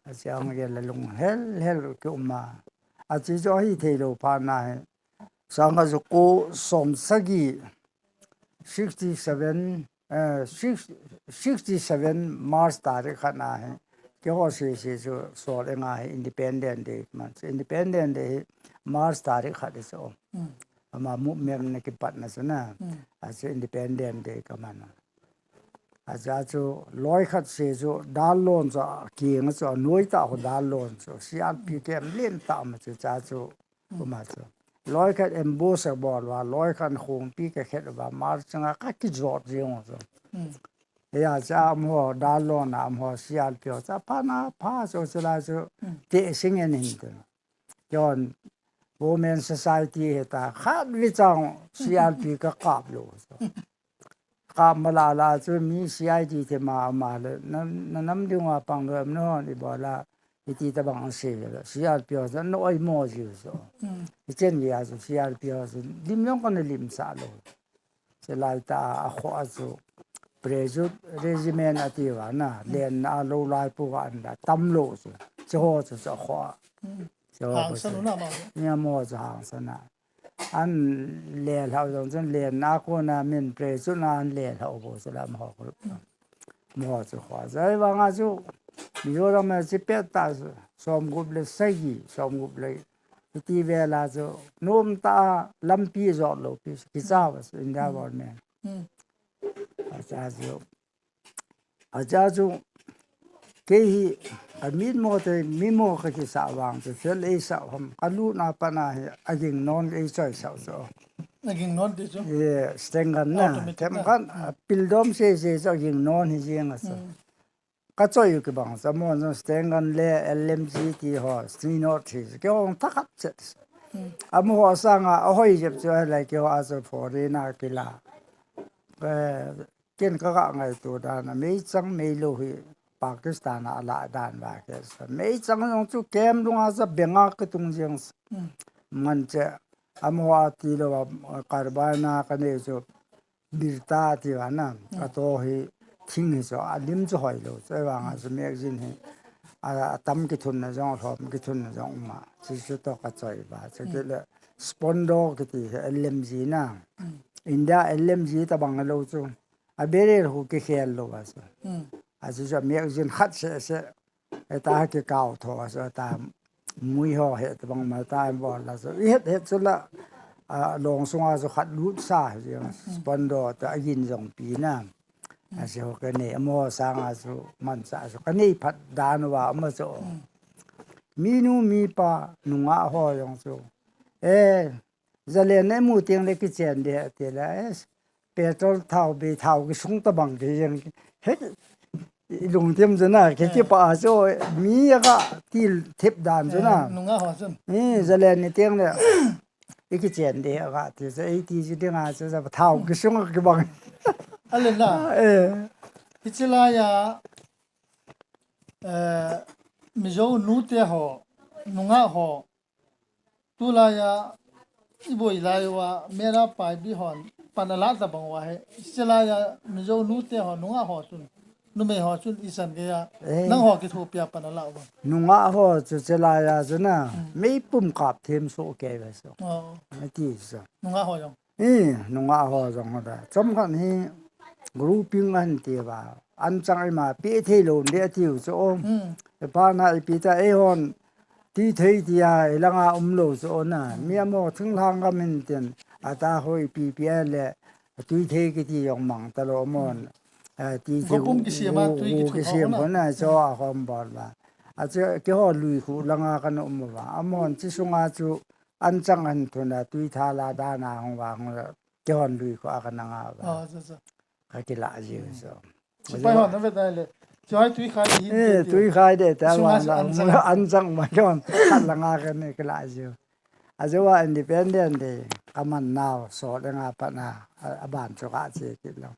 A che ang ge la lung hel hel ki um a. A che chu hi thei lou phat na hi. Sanga chu ko som sagi, sixty seven, eh, six, sixty seven March tarik khat na hi. Keiho C C chu Sol Eng a hi Independent Day man. Independent Day hi March tarik khat chu. Ama movement na kipat na chu na. A chu Independent Day ka man a. A cha chu loi khat se chu dal lon chu a keng chu a noi ta ho dal lon chu C R P camp lentah ma chu cha chu. Kuma chu. Loi khat ambush a bol uva, loi khat khongpi ka khet uva, March nga ka kijot jing u chu. Hia cha amaho dal lon a amaho C R P ho cha pha na pha chu chu la chu te sing en hin tu. Jon Women Society he ta khat vi chang C R P ka kap lou. Kap ma la la chu mi C I D te ma ma le na, na nam ding uva pang lou em no ni bol a iti ta bang se le C R P ho chu na oi mo ji so. I chen vi a chu C R P ho chu lim jong ka na lim sa lou. Che lai ta a kho a chu Prejut Regiment ati uva na, len a lou lai pu uva an da tam lou chu. Che ho chu chu a kho a. Che ho hangsan chu u na ma. Ni a mo chu hangsan a. An le hlau jong chun len a ko na min Prejut na an le hlau bo chu la mo ho. Mo chu kho a. Zai vang a chu Mizoram a chi pet ta som gup le sagi, som gup le Hiti vela chu, nom ta lampi jot lou pi, kicha va chu India government. Acha chu, acha chu, kei hi, a min mo te, mi mo ka kisa vang chu, fel ei sa ham, ka lu na pa na hi, a ging non ei choi sa chu. A ging non ti chu. Ye, stengan na, tem kan, a pil dom se se chu, a ging non hi jing a chu. Ka choi u kibang sa mo, no, stengan le L M G ti ho, sino thi, ke hong thakat chet. Amo ho sanga, a hoi jep chu, a lai ke ho a chu foreign a kila. Eh, ken ka ga ngai tu dan, a mei chang mei lo hi, Pakistan a la dan va ke sa. Mei chang jong chu kem lunga sa benga ka tung jeng sa. Man che, amo ho a ti lo, a, karbana ka nei chu, birta ti va na, a to hi thing hi chu, a lim chu hoi lo, chu vang a chu magazine hi, a, a tam kithun na jong, a hlom kithun na jong um a, chu chu to ka choi va, chu kile, Splendor kiti hi L M G na, India L M G ta bang lo chu, a barrel hu kikhel lo va chu, a chu chu magazine khat se se, Eta ha kikao tho a chu ta mui ho he ta bang ma ta bol la chu. I het het chu la, a, long sunga chu khat lut sa hi jeng, Splendor ta a gin jong pi na. A chu ka nei, amo sanga chu man sa chu ka nei phat dan va ma chu. Mi nu mi pa nungah ho jong chu. Eh, Zalen ne mu tiang le kichen de ti la, eh, petrol thao be thao kisung ta bang ki jeng. He, i lungthim chu na, ki, eh, kipa chu, mi a ka til thip dan chu na. Eh, nungah ho chun. Eh, zalen ni tiang le, i kichen de a ka ti chu, ei ti chu ding a chu, sa thao kisung a kibang. A le na. Eh. Hichi lai a, eh, Mizo nu te ho, nungah ho, Tulai a, i boi lai uva, mera pai bi hon, pan a la ta bang uva he. Silai a, Mizo nu te ho, nungah ho chun, numei ho chun, i san ke a, eh, nang ho kithopi a pan a la uva. Nungah ho chu silai a chu na, mm, mei pum kap them so ke ve so. Oh. Ti so. Nungah ho jong. I, nungah ho jong da. Chomkhat hi grouping an ti va. An chang ima pi thei lo de tiu chu. Mm. E pa na i pi ta e hon. Tui thei tia, i langa um lo chu na. Mi amo thinglhang gam in tin. A ta hoi pi pi a le. Tui thei kiti jong mang ta lo mon. A ti thei gopum kisem a, tui kithu kisem ho na cho a hom bol va. A che ke ho lui khu langa kan um va. Amon chi sunga chu An chang an thun a tui tha la dan a hung vang la, kihon lui kho a ka nanga va. Oh, cha, cha. Ka kila jiu so. Sipai hon na ve ta le. Choi tui khai hi. Eh, tui khai de ta va la. An chang ma kihon. Khat la nga ka ne kila jiu. A jiu a independent de. Ka man nau so le nga pa na. A, a ban chu ka che kit lo.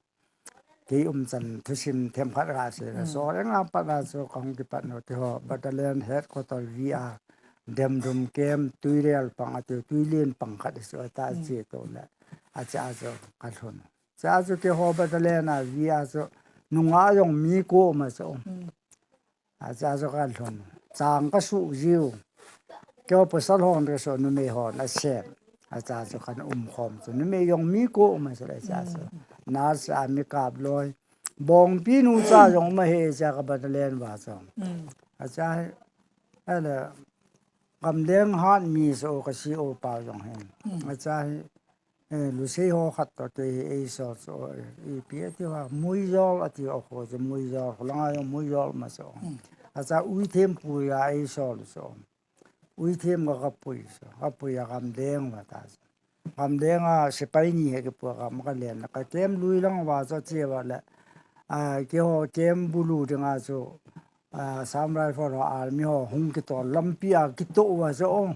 Kei umchan thusim themkhat ka sei la, so le nga pat a chu ka hung kipat u, keiho battalion headquarter V R, Demdum camp, Tuirel pang a tiu, Tuilen pang khat a chu a ta che to le, a cha chu ka lhun. Cha chu keiho battalion a V R chu nungah jong mi ko ma chu. A cha chu ka lhun. Chang ka su jiu. Keiho pasal hon re so numei hon a sem. A cha chu kan um khom chu. Numei jong mi ko um a chu le cha chu. Nurse a mi kap loi. Bongpi nu cha jong ma he cha ka battalion va chu. A cha he. A le. Gamdeng hat mi so ka si o pa jong he. A cha he. Eh, Lusei ho khat to kei hi ei sol so, eh, ipi ati va, Muijol ati o kho chu Muijol, kho langa jong Muijol ma so. A cha Uithem pui a ei sol so. Uithem ka ka pui so, ka pui a Gamdeng va ta so. Gamdeng a sepai ni he kipui a ka ma ka len, ka kem lui lang va so che va le. A, keiho kem bulu ding a chu. A, Assam Rifle ho, Army ho, hung kito, lampi a kito uva chu.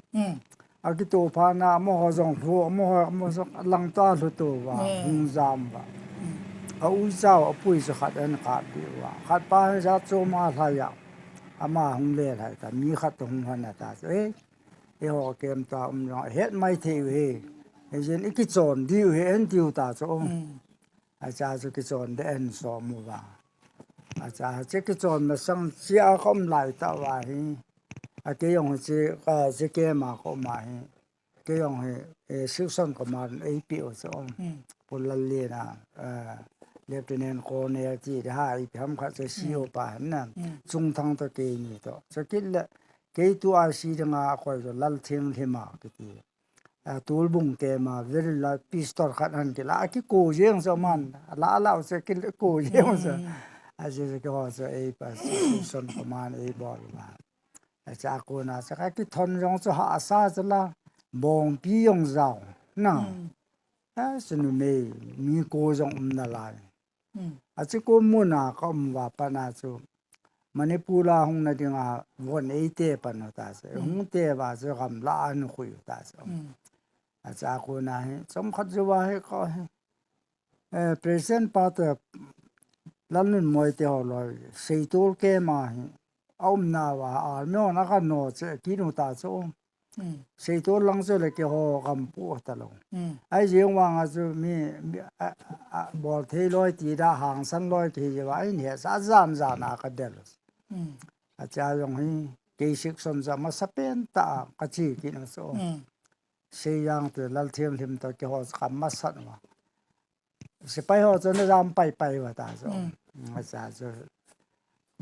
A kito phat na, amaho jong lhu, amaho, amaho jong langta lhu to uva, hung jam uva. A uicha u, a pui chu khat an kap pi uva. Khat pa hi jat chu ma lhai a. Ama hung le lhai ta, mi khat to hung han a ta chu. Eh, eiho kem ta um jong, het mai thei u hi. Hijin i kichon diu hi, en tiu ta chu. A cha chu kichon de en som uva. A cha chu kichon masang chia ka um lai ta uva hi. A kei jong chu ka chu kei ma ka um a hi. Kei jong hi, eh, Siusan ka man ei pi u chu. Pu Lallen a, eh, Lieutenant Colonel ti de ha ei pi ham kha chu C O pa han na. Chungthang to kei ni to. Chu kit le Kei tu a si dinga a koi chu Lalthinglhima kiti. A, Tulbung kema, very la pistol khat han kila, a kiko jeng chu man, a la la chu kiko jeng chu. A chu chu kiho chu ei pa, son koman ei bol ma. A cha ko na cha ka kithon jong chu hahsa chu la, bongpi jong jao, na. A chu numei, mi ko jong um nalai. A chu ko muna ka um va pana chu. Manipur a hung na dinga von eite pan ta chu. Hung te va chu gamla an khui ta chu. A cha ko na hi, chomkhat chu va hi ko hi. Eh, President pa te Lalnunmoi te ho loi, Seitol kema hi. A um na va, a myo na ka no che, kinu ta chu. Seitol lang chu le keiho gam pu ta lo. Ai jeng vang a chu mi, mi, a, a, a, bol thei loi ti da hangsan loi ti je va, ai ni sa jan jan a ka del. A cha jong hi, kei section ja masa pen ta ka chi kinu chu. Seijang te Lalthinglhim to keiho ka masa ma. Sepai ho chu na jam pai pai va ta chu. A cha chu,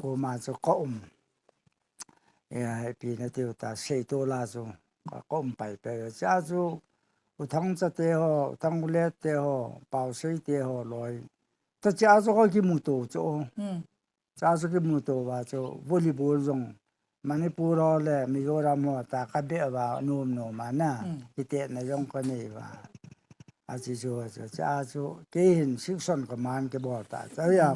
ko ma chu ka um. E, pi na tiu ta, Seitol a chu, ka, ka um pai pai va. Cha chu, U Thangcha te ho, U Thanglet te ho, Paosei te ho loi. Ta cha chu ka kimu to chu. Cha chu kimu to va chu, volleyball jong. Manipur ho le Mizoram ho ta ka be va nom nom a na. Kite na jong ka nei va. A chi chu, chu, cha chu, kei hin section command kibol ta. Cha ya,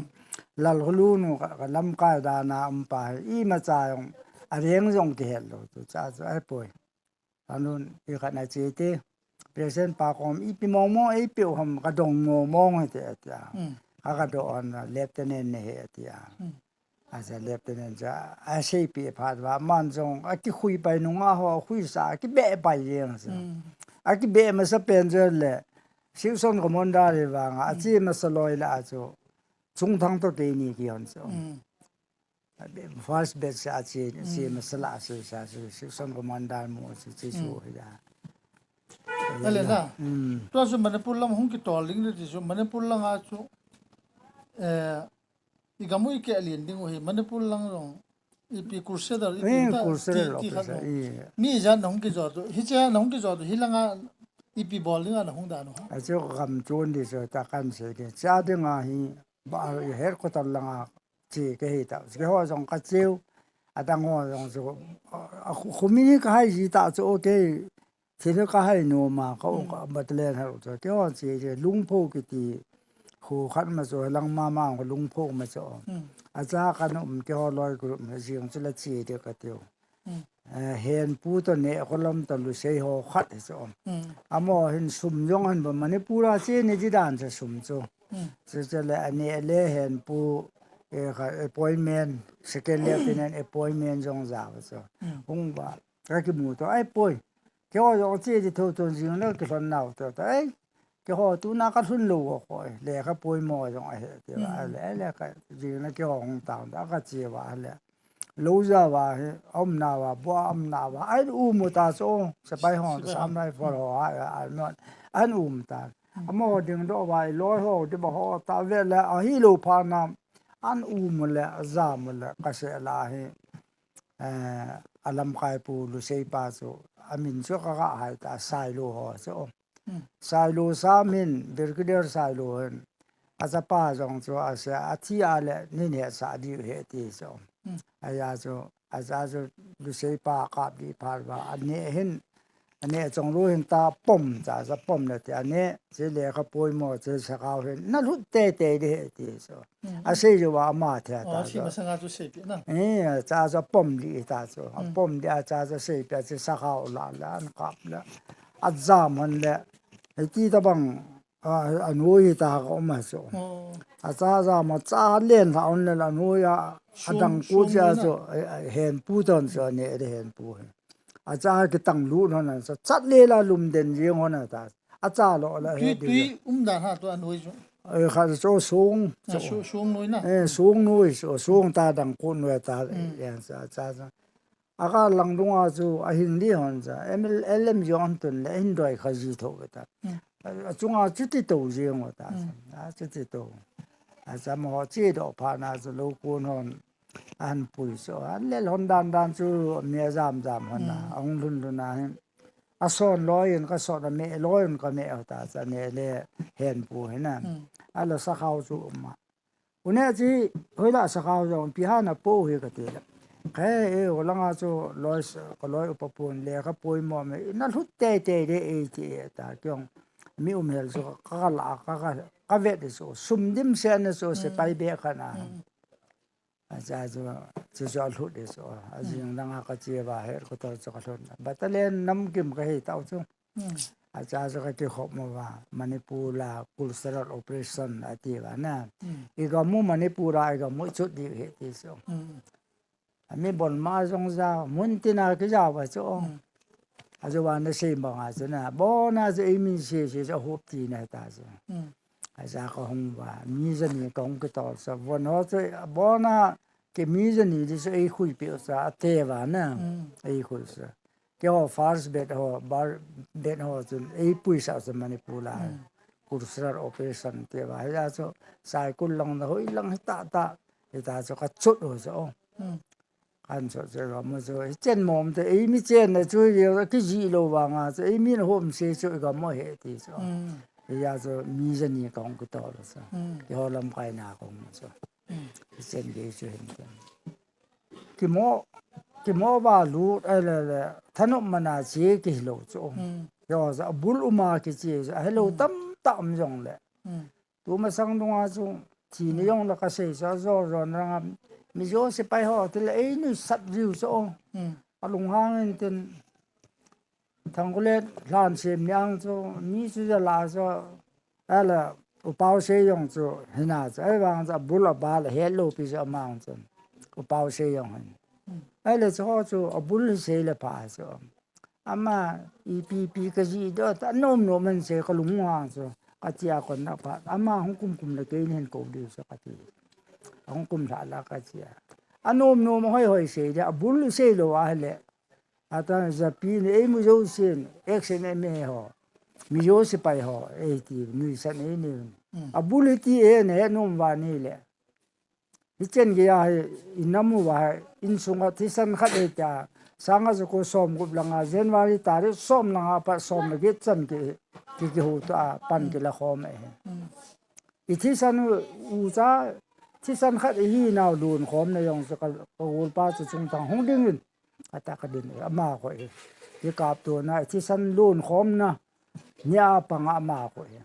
Lalkholu nu ka, ka lamkai dan a um pa, ima cha jong, a reng jong kihet lo chu, cha chu, ai poi. Anun, i khat na chi ti, President pa kom, ipi mong mong, ipi u ham, ka dong mong mong he ti, ti a. A ka do on, Lieutenant ne he ti a. A cha Lieutenant cha, a seipi phat va, man jong, a kikhui pai nunga ho, khui sa, a kibe pai jeng sa. A kibe masa pen jong le, section commander le vang, a chi masa loi la a chu, Chungthang to keini kihon chu. First batch a chi, chi masa la a chi sa chu, section commander mu chu, chi chu hi da. Ale na. Tua chu Manipur lam hung kitol ding le ti chu, Manipur lang a chu, eh, I gam u i keh lien ding u hi, Manipur lang jong, ipi Crusader, ipi Eh, ta, Crusader ti, ti khat officer, u. I. Mi ijat na hung kijot u, hiche a na hung kijot u, hilanga ipi bol dinga na hung dan u ha. A chu gam chun di chu ta kan sei di. Cha dinga hi, ba, headquarter langa chi ke hi ta. Keiho jong ka cheu, adang ho jong chu, a, a, khu-, khumi ka hai ji ta chu, okay. Thil ka hai nom a, ka, ka battalion hal u chu. Keiho chi, chi, Lungpho kiti, khu khat ma chu, lang ma ma, Lungpho ma chu. A cha ka nom, keiho loi group ma, jing chu la chi de ka tiu. Eh, Henpu to ne, Kholam to Lusei ho khat hi chu. Amaho hin sum jong han ba, Manipur a chi ni di dan chu sum chu. Chu chu le, a ne le Henpu, eh, ka appointment, second lieutenant appointment jong ja ba chu. Hung ba, ka kimu to, ai poi. Keiho jong che di tho tho jing le kilhon nau to to. Ai, keiho tuna ka lhun lou ko, ko, le ka poimo jong ahi ti va, le, le ka jing le keiho hung tang ta ka che va le. Lou ja va hi, um na va, bua um na va. Ai u mu ta chu, sepai ho, Sepai ho. Assam Rifle ho, ai, ai, no. An um ta. Amaho ding doh va, i loi ho, di ba ho, ta ve le, ahi lou pha na. An u mu le, a ja mu le, ka se la hi. Eh, a lamkai pu Lusei pa chu, a min chu ka ga hai ta, Sailo ho chu. Sailo Sam hin, Brigadier Sailo hin, a chapa jong chu, a se, a thi a le, nin he sa di he ti chu. A ya chu, a cha chu, Lusei pa kap di phal va, a ne hin, Ane chong lu hin ta pom cha cha pom le ti ane, che le ka poimo che sakao hin, na lut tei tei di he ti so. A sei jo wa ama the ta so. Masanga chu sei pi na. Eh, cha cha pom di ta so. A pom di a cha cha sei pi a che sakao la la an kap la. A jam han le. Hei ti ta bang, a, a nui ta ka um a so. A cha cha ma cha len la on le la nui a, a dang ku cha so, a, a hen pu ton so ne de hen pu. A cha kitang lut hon a, cha chat le la lum den jing hon a ta. A cha lo la he di. Tui um dan ha to a nui chu. E kha cho sung. A su sung nui na. E sung nui so, sung ta dang ku nui ta. Ya cha cha cha. A ka lang dung a chu a hing di hon cha. M L M jong tun le hin doi kha ji tho ta. A chunga chuti to jing ta. A chuti to. A cha mo chi do pha na chu lo kun hon. Ahin pui chu. Alel hon dan dan chu mi ajam jam hon a. Mm. Ahung lhun lhun a hin. Ason loi in kasot a, meh loi in kameh hota chu, aneh le hen pu hina. Mm. Ala sakhao chu um a. U Neh chi, hoilah sakhao jong, ipi ham napo hi kati le. Khe, e, holanga chu loi, kaloi upa pun lekha poimo me, nalhut teitei de e ti e ta, kei jong mi um hel chu, ka, ka la, ka, ka, kavet chu, sum dimset na chu, sepai beh khat na. Mm. Acha chu, chu chu alhut de chu, ajing langa kache uva, headquarter chu kalhut. Battalion namkim kahi tau chu. Mm. Acha chu kakikhop mo uva, Manipur la cultural operation ati uva na. Mm. Igam u Manipur a igam u chot diu ahi ti chu. Mm. Ami bon ma jong ja, mun tina kija uva chu. Mm. Ajo uva nasei banga chu na, bon a chu eimi sese chu ahop tina ta chu. Mm. Acha kahung uva, mi jani kahung kitol chu. Bon ho chu, bon a kei mi jani di chu eikhui peh u chu, ate uva na. Mm. Eikhui chu. Keiho first batch ho, bar-, batch ho chun, eipuisah chu Manipur la. Mm. Cultural operation ti uva. Hia chu, Saikul lang na hoi lang hita ta. Hita chu kachot u chu. Mm. Kan chot chu, mo chu, hichen mom te, eimi chenna chu, ye, kijih lou vanga chu, eimi nahom se chu, igam u ahi ti chu. Mm. Hia chu, mi jani kahung kitol chu. Mm. Keiho lamkai na kahung chu. Mm. Hichen gei chu hin ten. Kimo, kimo uva lut, ahile le, thanop mana che kihilou chu. Mm. Yo, ja, abul uma kiche, ahilou tamtah um jongle. Mm. Tumasang dunga chu, thina jong la kasei chu, ajo jo na nga, Mizo sepai ho, tile ei nuisat jiu chu. Mm. Alunghang in tin, Thangkhulet lhan sem niang chu, mi chu jala chu, ahile, U Paosei jong chu, hina chu, ahivang chu, abul abal, ahet lou pi chu, amang chu, U Paosei jong hin. Mm. Ahile chu, ho chu, abul hi sei le pha chu. Ama, ipi ipi kajih doh, ta nom nom man sei, kalung hang chu, katia kon na pha. Ama hung kum kum le kei hin kou diu chu, kati. Hung kum lha la katia. Anom nom hoi hoi sei de, abul sei lou ahile. Ata japi ni, ei mu jousen, ex M A ho, Mizo sepai ho, ei ti, nuisan ei ni. Mm. Abul hi ti e, nahet nom uva nile. Hichen gei a hi, inam uva hi, insunga thisan khat ei ta, sanga chu ko som gup langa, January tarik som langa pat som le get chan ki, ki, kihu ta, pan kila khom e. Mm. I thisan u, ucha, thisan khat ihi nau lun khom na jong chu ka, ka golpa chu chungthang hung ding in. Ata ka din, ama ko e. Kikaptona, i thisan lun khom na, nia panga ama ko e.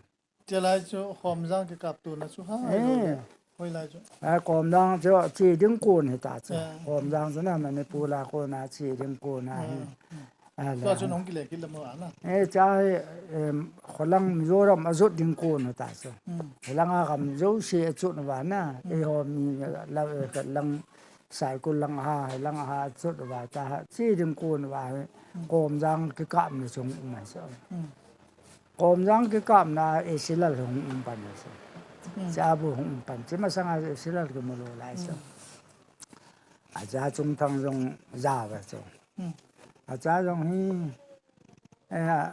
Chelai chu, Khomjang kikaptona chu ha, eh. Hoilai chu. A, Khomjang chu, che ding kon hita chu. Eh. Khomjang chu na, Manipur la kon a, che ding kon ahi. Eh. A, tua la. Chu nong kile kile mo ana. Eh, cha hi, em, kholang Mizoram ajot ding kon ta chu. Mm. Kholang a kam jouse achot uva na. Mm. Eiho mi la, la, lang Saikul lang ha, lang ha achot uva ta ha. Che ding kon uva hi. Mm. Khomjang kikapna chung um a chu. Mm. Khomjang kikapna Esilal hung um pan a chu. Mm. Cha bu hung um pan. Che masanga Esilal kimu lou lai chu. Mm. Acha chungthang jong ja uva chu. Hmm. Acha jong hi, eh,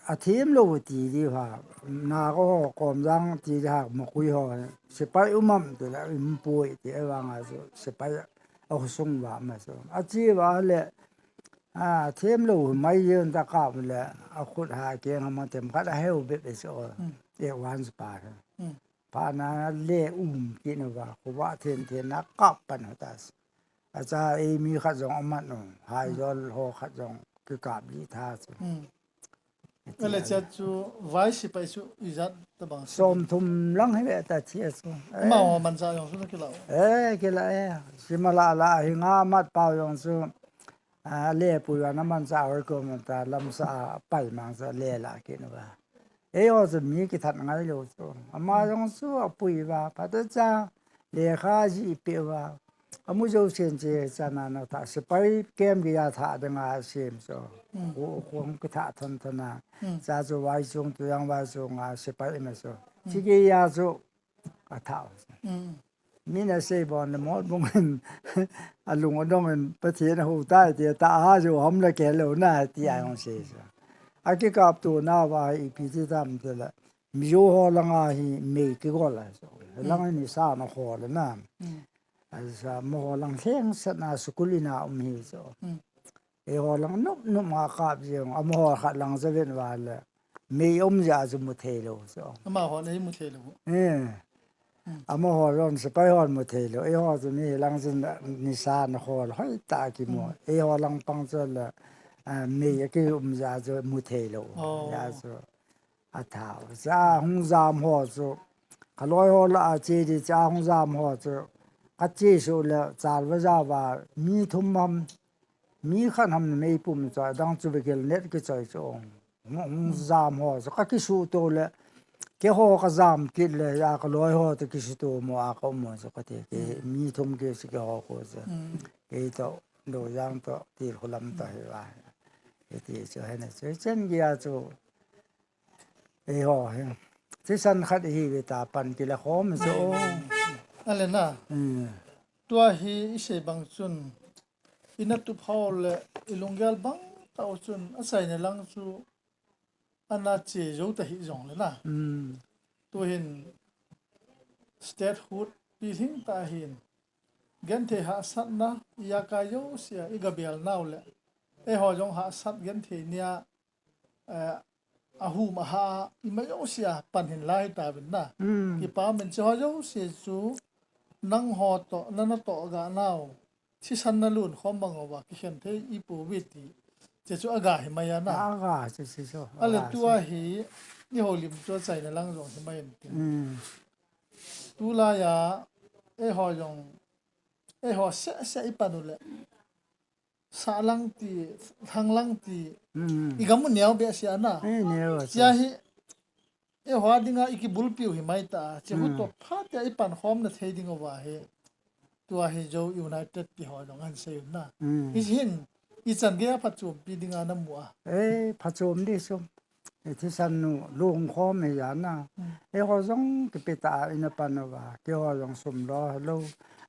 athem lou ti di ha, na ko ho Khomjang ti di ha, Makui ho, sepai um am ti la, um poi ti, ahivanga chu, sepai ahung sung uva ma chu. Ache uva le, a, athem lou mai jen ta kap le, akhut ha keng ama themkhat aheu bep e chu. Hmm. E wan pa. Hmm. Pha na le um kit uva, khovah then then na kap pan u ta. Acha eimi khat jong amat u, Haijol ho khat jong kikap li tha chu. Hmm. Ati ale a. Cha chu vai sepai chu ijat tabang chu. Somthum lang hi ve ta thi a chu. Amaho manchah jong chu na kila u. Eh, kila e. Simala la hi nga mat pau jong chu. A, le pui uva na manchah hoi ko man ta lamsa a pai mang chu le la kit uva. Eiho chu mi kithat ngai lou chu. Ama jong chu apui uva, phatecha, lekha jih peh uva. Amu jousen che chana na tha, sepai camp gei a tha dinga sem chu. Mm. Ko, ko hung kitha thon thon a. Mm. Cha chu Vaichung, Tuijang Vaichung a sepai ma chu. Mm. Chi gei a chu atha. Mm. Min asei bon le mol bung in, alung adong in, Pathen ahou tai ti, ta ha jo ham la ke lo na, ti a jong sei sa. Akikaptona uva ipi ti tam ti la, Mizo ho langa hi mei kigol a so. Mm. Lang ni sa na ho la na. Mm. Asa, amaho lang lheng sat na school in a um hi chu. Hmm. Eiho lang nop nop a kap jeng, amaho khat lang chu ven uva le. Mei um jeh a chu mu thei lou chu. Amaho le mu thei lou. Eh. Hmm. Amaho jong sepai hon mu thei lou. Eiho chu mi lang chu nisa na hol hoi tah a kimu. Hmm. Eiho lang pang chu le, ah, mei a ki um jeh a chu mu thei lou. Oh. Jeh a chu. A thau. Cha hung jam ho chu. Ka loi ho lah a che di cha hung jam ho chu. Ka che suh le chal va ja va mi thum ham, mi khat ham mei pum chu, adang chu vigil net kichoi chu. Hung, hung jam ho chu. Ka kisuto le. Keiho ka jam kit le, a ka loi ho toh kisuto mo a ka um mo chu kati. Kei mi thum kei chu keiho ko chu. Mm. Kei toh, Lojang toh, Tilkhulam toh hi va. Kei ti chu hena chu. Chen gei a chu. Eiho hi. Thisan khat ihi uve tia pan kila khom chu. Ale na. Mm. Tua hi i sei bang chun. I na tup hou le i lunggel bang tah u chun achaina lang chu ana che jou ta hi jong le na. Mm. Tu hin statehood pilhing ta hin. Genthei hahsatna i a kai jouse a i gabel nau le. Eiho jong hahsat genthei nia eh, a hum a ha, ima jouse a pan hin lai ta vin na. Mm. Kipa min chu ho jouse chu, nangho toh, na na toh ga nau. Thisan na lun khom bang uva, kikhen thei i pou ve ti. Che chu a ga hi mai a na. A ga, chu, chu, chu. Ale tua hi, i houlim chu achaina lang jong hi mai in tin. Mm. Tulai a, eiho jong, eiho seh seh i pan u le. Sah lang ti, thang lang ti, mm, i gam u neo behseh a na. Eh, neo a. Chia hi, eiho a dinga i kibulpiu hi mai ta, chia hu, mm, toh phat a i pan khom na thei ding uva hi. Tua hi Zo United ti ho jong ahin sei u na. Mm. Hiche hin, i chan gei a phatchompi dinga na mu a. Eh, phatchom di chu. I thisan nu, lungkhom hi a na. Mm. Eiho jong kipe ta a i na pan uva, keiho jong sum lo, hello.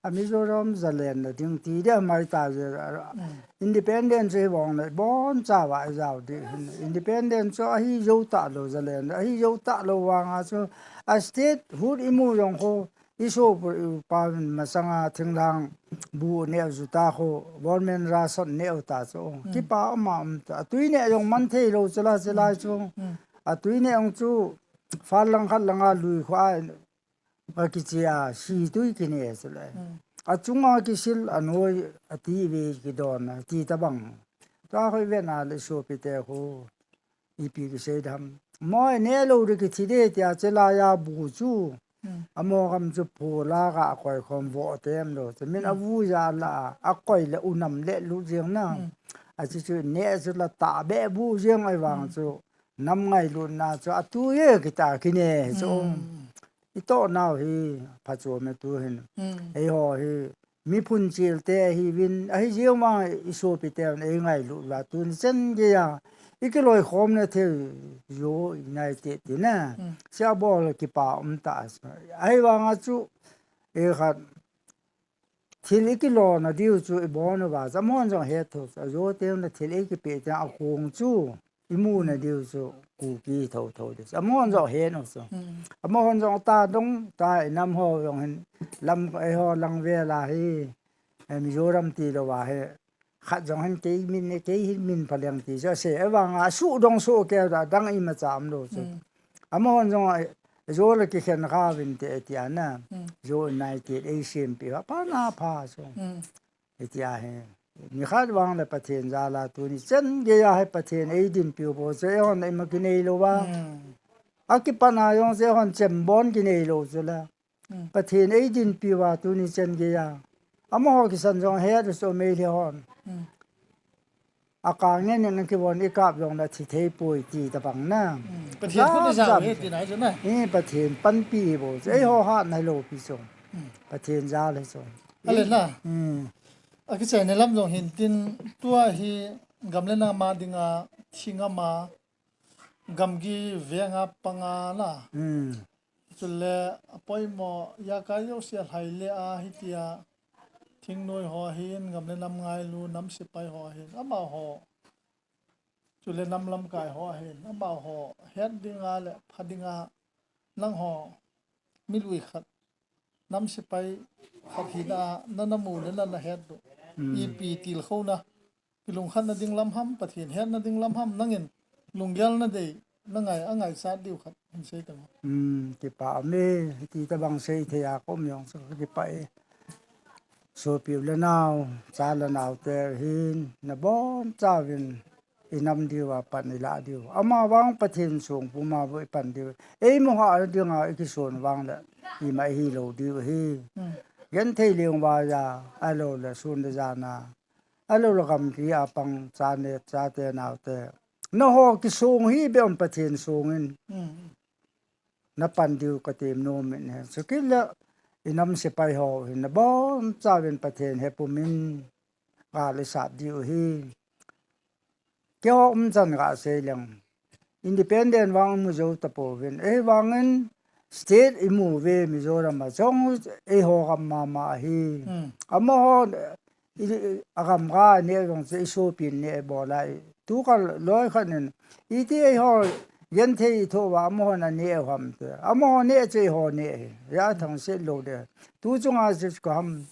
A Mizoram zalen na ding ti dia mai ta je. Mm. Independent chu hi vang le, bon cha va i jao di hin. Independent chu ahi jou ta lou zalen, ahi jou ta lou vang a chu, a statehood i mu jong khu, i sopi upa masanga thinglhang bu neh u chu ta khu, government ration neh u ta chu. Mm. Kipa um a um ta. A tui neh jong man thei lou chu la, chu lai chu. Mm. A tui neh jong chu, fal lang khat lang a lui khu a, a kiche a, si tui kine chu le. Mm. A chunga kisil, a noi, a ti ve kidon a, ti ta bang. Tua khu i ven a le sopi te khu. Ipi kisei dem. Moi neh lou di kithi de tia che lai a bu chu. Mm. Amaho gam chu phu la ga koi khom vo tem lou. Chu min, mm, a vu ja la a koi le u nam le lu jeng na. Mm. A chu chu neh chu la ta be bu jeng ai vang, mm, chu. Nam ngailutna chu a tu ye kita kine chu. Mm. I toh nau hi phatchom e tu hin. Mm. Eiho hi. Mi phunchil te ahi vin, ahi jeng vang i sopi ten ei ngailut uva tuni chan gei a. I kiloikhom na thei Zo United ti na. Mm. Sia bol kipa um ta. Ahi vang a chu, ei khat thil i kilo na diu chu i bon uva. Amahon jong he tho, a Zo te na thil i kipe te a kong chu. I mu na diu chu, Kuki thotho diu chu. Amahon jong hen u chu. Mm. Amahon jong ta dong, ta i nam ho jong hin, lam eiho lang vel a hi, eh, Mizoram ti lou a hi, khat jong hin kei min, kei hin min phaleng ti chu, asei, ahivang a, su dong su keu da, dang imacha um lou chu. Mm. Amahon jong, eh, Zo le kikhen kha vin te, ti a na. Mm. Zo United, ei sempi, pa na pha chu. Mm. Hitia hi. Nikhat vang le Pathen jal a tuni chan gei a hi Pathen eidinpiu bou chu eihon le ima kinei lou va. Hmm. Akipat a jong chu eihon chembon kinei lou chu la. Hmm. Pathen eidinpiu va tuni chan gei a. Amaho kisan jong het u chu Meitei hon. Hmm. Akang ngen in akivon ikap jong le thi thei poi ti tabang na. Hmm. Pathen khut le jao he ti nai chu na. Eh, Pathen panpi bou chu. Hmm. Eiho hatna lou pi chu. Hmm. Pathen jal hi chu. Ale na. Hmm. Akichaina lam jong hin tin tua hi gam le nam a dinga thingam a gamgi venga panga na. Hmm. Chule apoimo ijakai jouse a lhai le a hitia thingnoi ho hin gam le nam ngailu nam sepai ho hin amaho. Chule nam lamkai ho hin amaho het dinga le pha dinga nangho milui khat nam sepai khat hina, na, na mu le na, na het doh. Hmm. Ipi tilkhouna, kilungkhatna ding lam ham, Pathen hetna ding lam ham, nangin lunggel na dei, na ngai, a ngaichat diu khat hin sei tang. Hmm, kipa um e, ti tabang sei thei a kom jong chu kipa e. Sopi u le nau, cha le nau te hin, na bonchauvin, i nam diu a pan i lah diu. Ama vang Pathen song puma bou i pan diu. Ei mu ha ding a i kison vang le, i mai hi lou diu hi. Hmm. Genthei leng va ja, a lou le sun le jan a. A lou le gamgi a pang cha ne, cha te nau te. Na ho kisong hi be um Pathen song in. Hmm. Na pan diu ka tem nom in he. Chukit le i nam sepai ho hin na bonchauvin Pathen hepum in gal i sat diu hi. Keiho um chan ka sei leng. Independent vang mu jou tapouvin. Ei vangin state i mu ve Mizoram a chong eiho gam mama hi. Hmm. Amaho i, a gam ga ne jong chu i sopi ne bol a i. Tu ka loi khat nin, iti eiho genthei i thoh uva, amahon a ne u ham te. Amaho ne chu eiho ne hi. Ja thangset lou de. Tu chunga chu ko ham.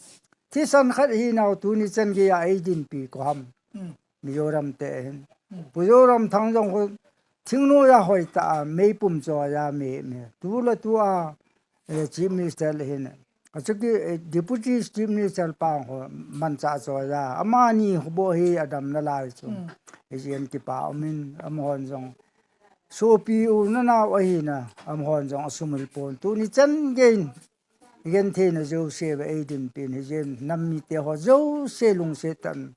Thisan khat hi nau tuni chan gei a ei dinpi ko ham. Hmm. Mizoram te hin. Hmm. Pu Zoramthang jong ko thingnoi a hoitah a meipum choi a me, me. Tu le tu a, eh, Chief Minister le hin. Achuki, eh, Deputy Chief Minister pa ho manchah choi a. Amani ho bou hi adam nalai chu. Hmm. Hijeh in kipa um in amahon jong. Sopi u le nau ahina, amahon jong asumil pon. Tuni chan gei in. I gentheina jouse va ei dinpi in hijeh in nam mite ho jouse lungset tah in.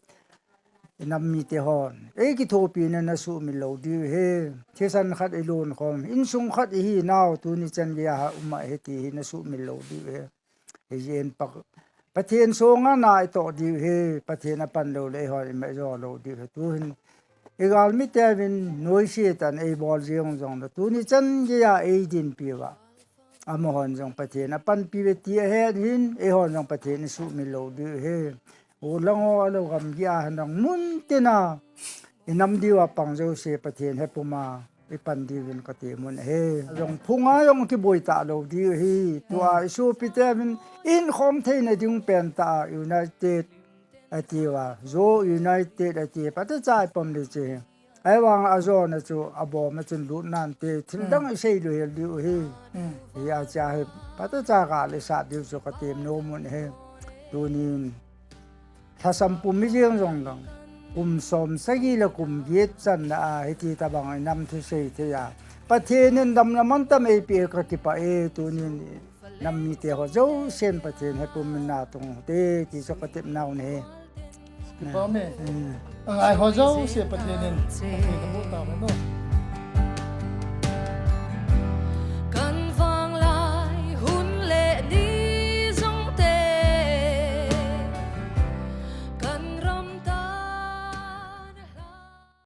I nam mite hon ei kithopina na sumil lou diu hi. Thisan khat i lon khom, insung khat i hi nau, tuni chan gei a ha um a hi ti hi na sumil lou diu hi. Hijeh in Pa, Pathen songa na i toh diu hi. Pathen a pan lou le eihon i mai jo lou diu hi. Tu hin i galmi te vin noise tah in ei bol jeng jong le tuni chan gei a ei dinpi uva. Amahon jong Pathen a panpi ve ti ahet hin, eihon jong Pathen i sumil lou diu hi. U lang ho a lou gamgi a hin dang mun tina i nam diu a pang jouse Pathen hepum a i pan diuvin ka tem un ahi. Jong phunga jong kiboi talou diu hi. Tua i sopi te vin in khom theina ding pen tah a United ati uva, Zo United ati, phatecha i pom le che. Ahivang a jona chu abom a chun lut nante, thil dang i sei lou hel diu hi. Hmm. Hijeh a chu hi, phatecha gal i sat diu chu ka tem nom un ahi. Tunin, lhasam pum mi jeng jong lang. Kum som sagi le kum get channa a, hiti tabang i nam thusei thei a. Pathen in damna mantam ei pe ka kipah e, tunin. Nam mite ho jousen Pathen hepum in na tung u hite, ti chu ka tepna u ahi. Kipa um e. Hmm. Angai ho jouse Pathen in, Pathen in amu tauhen o.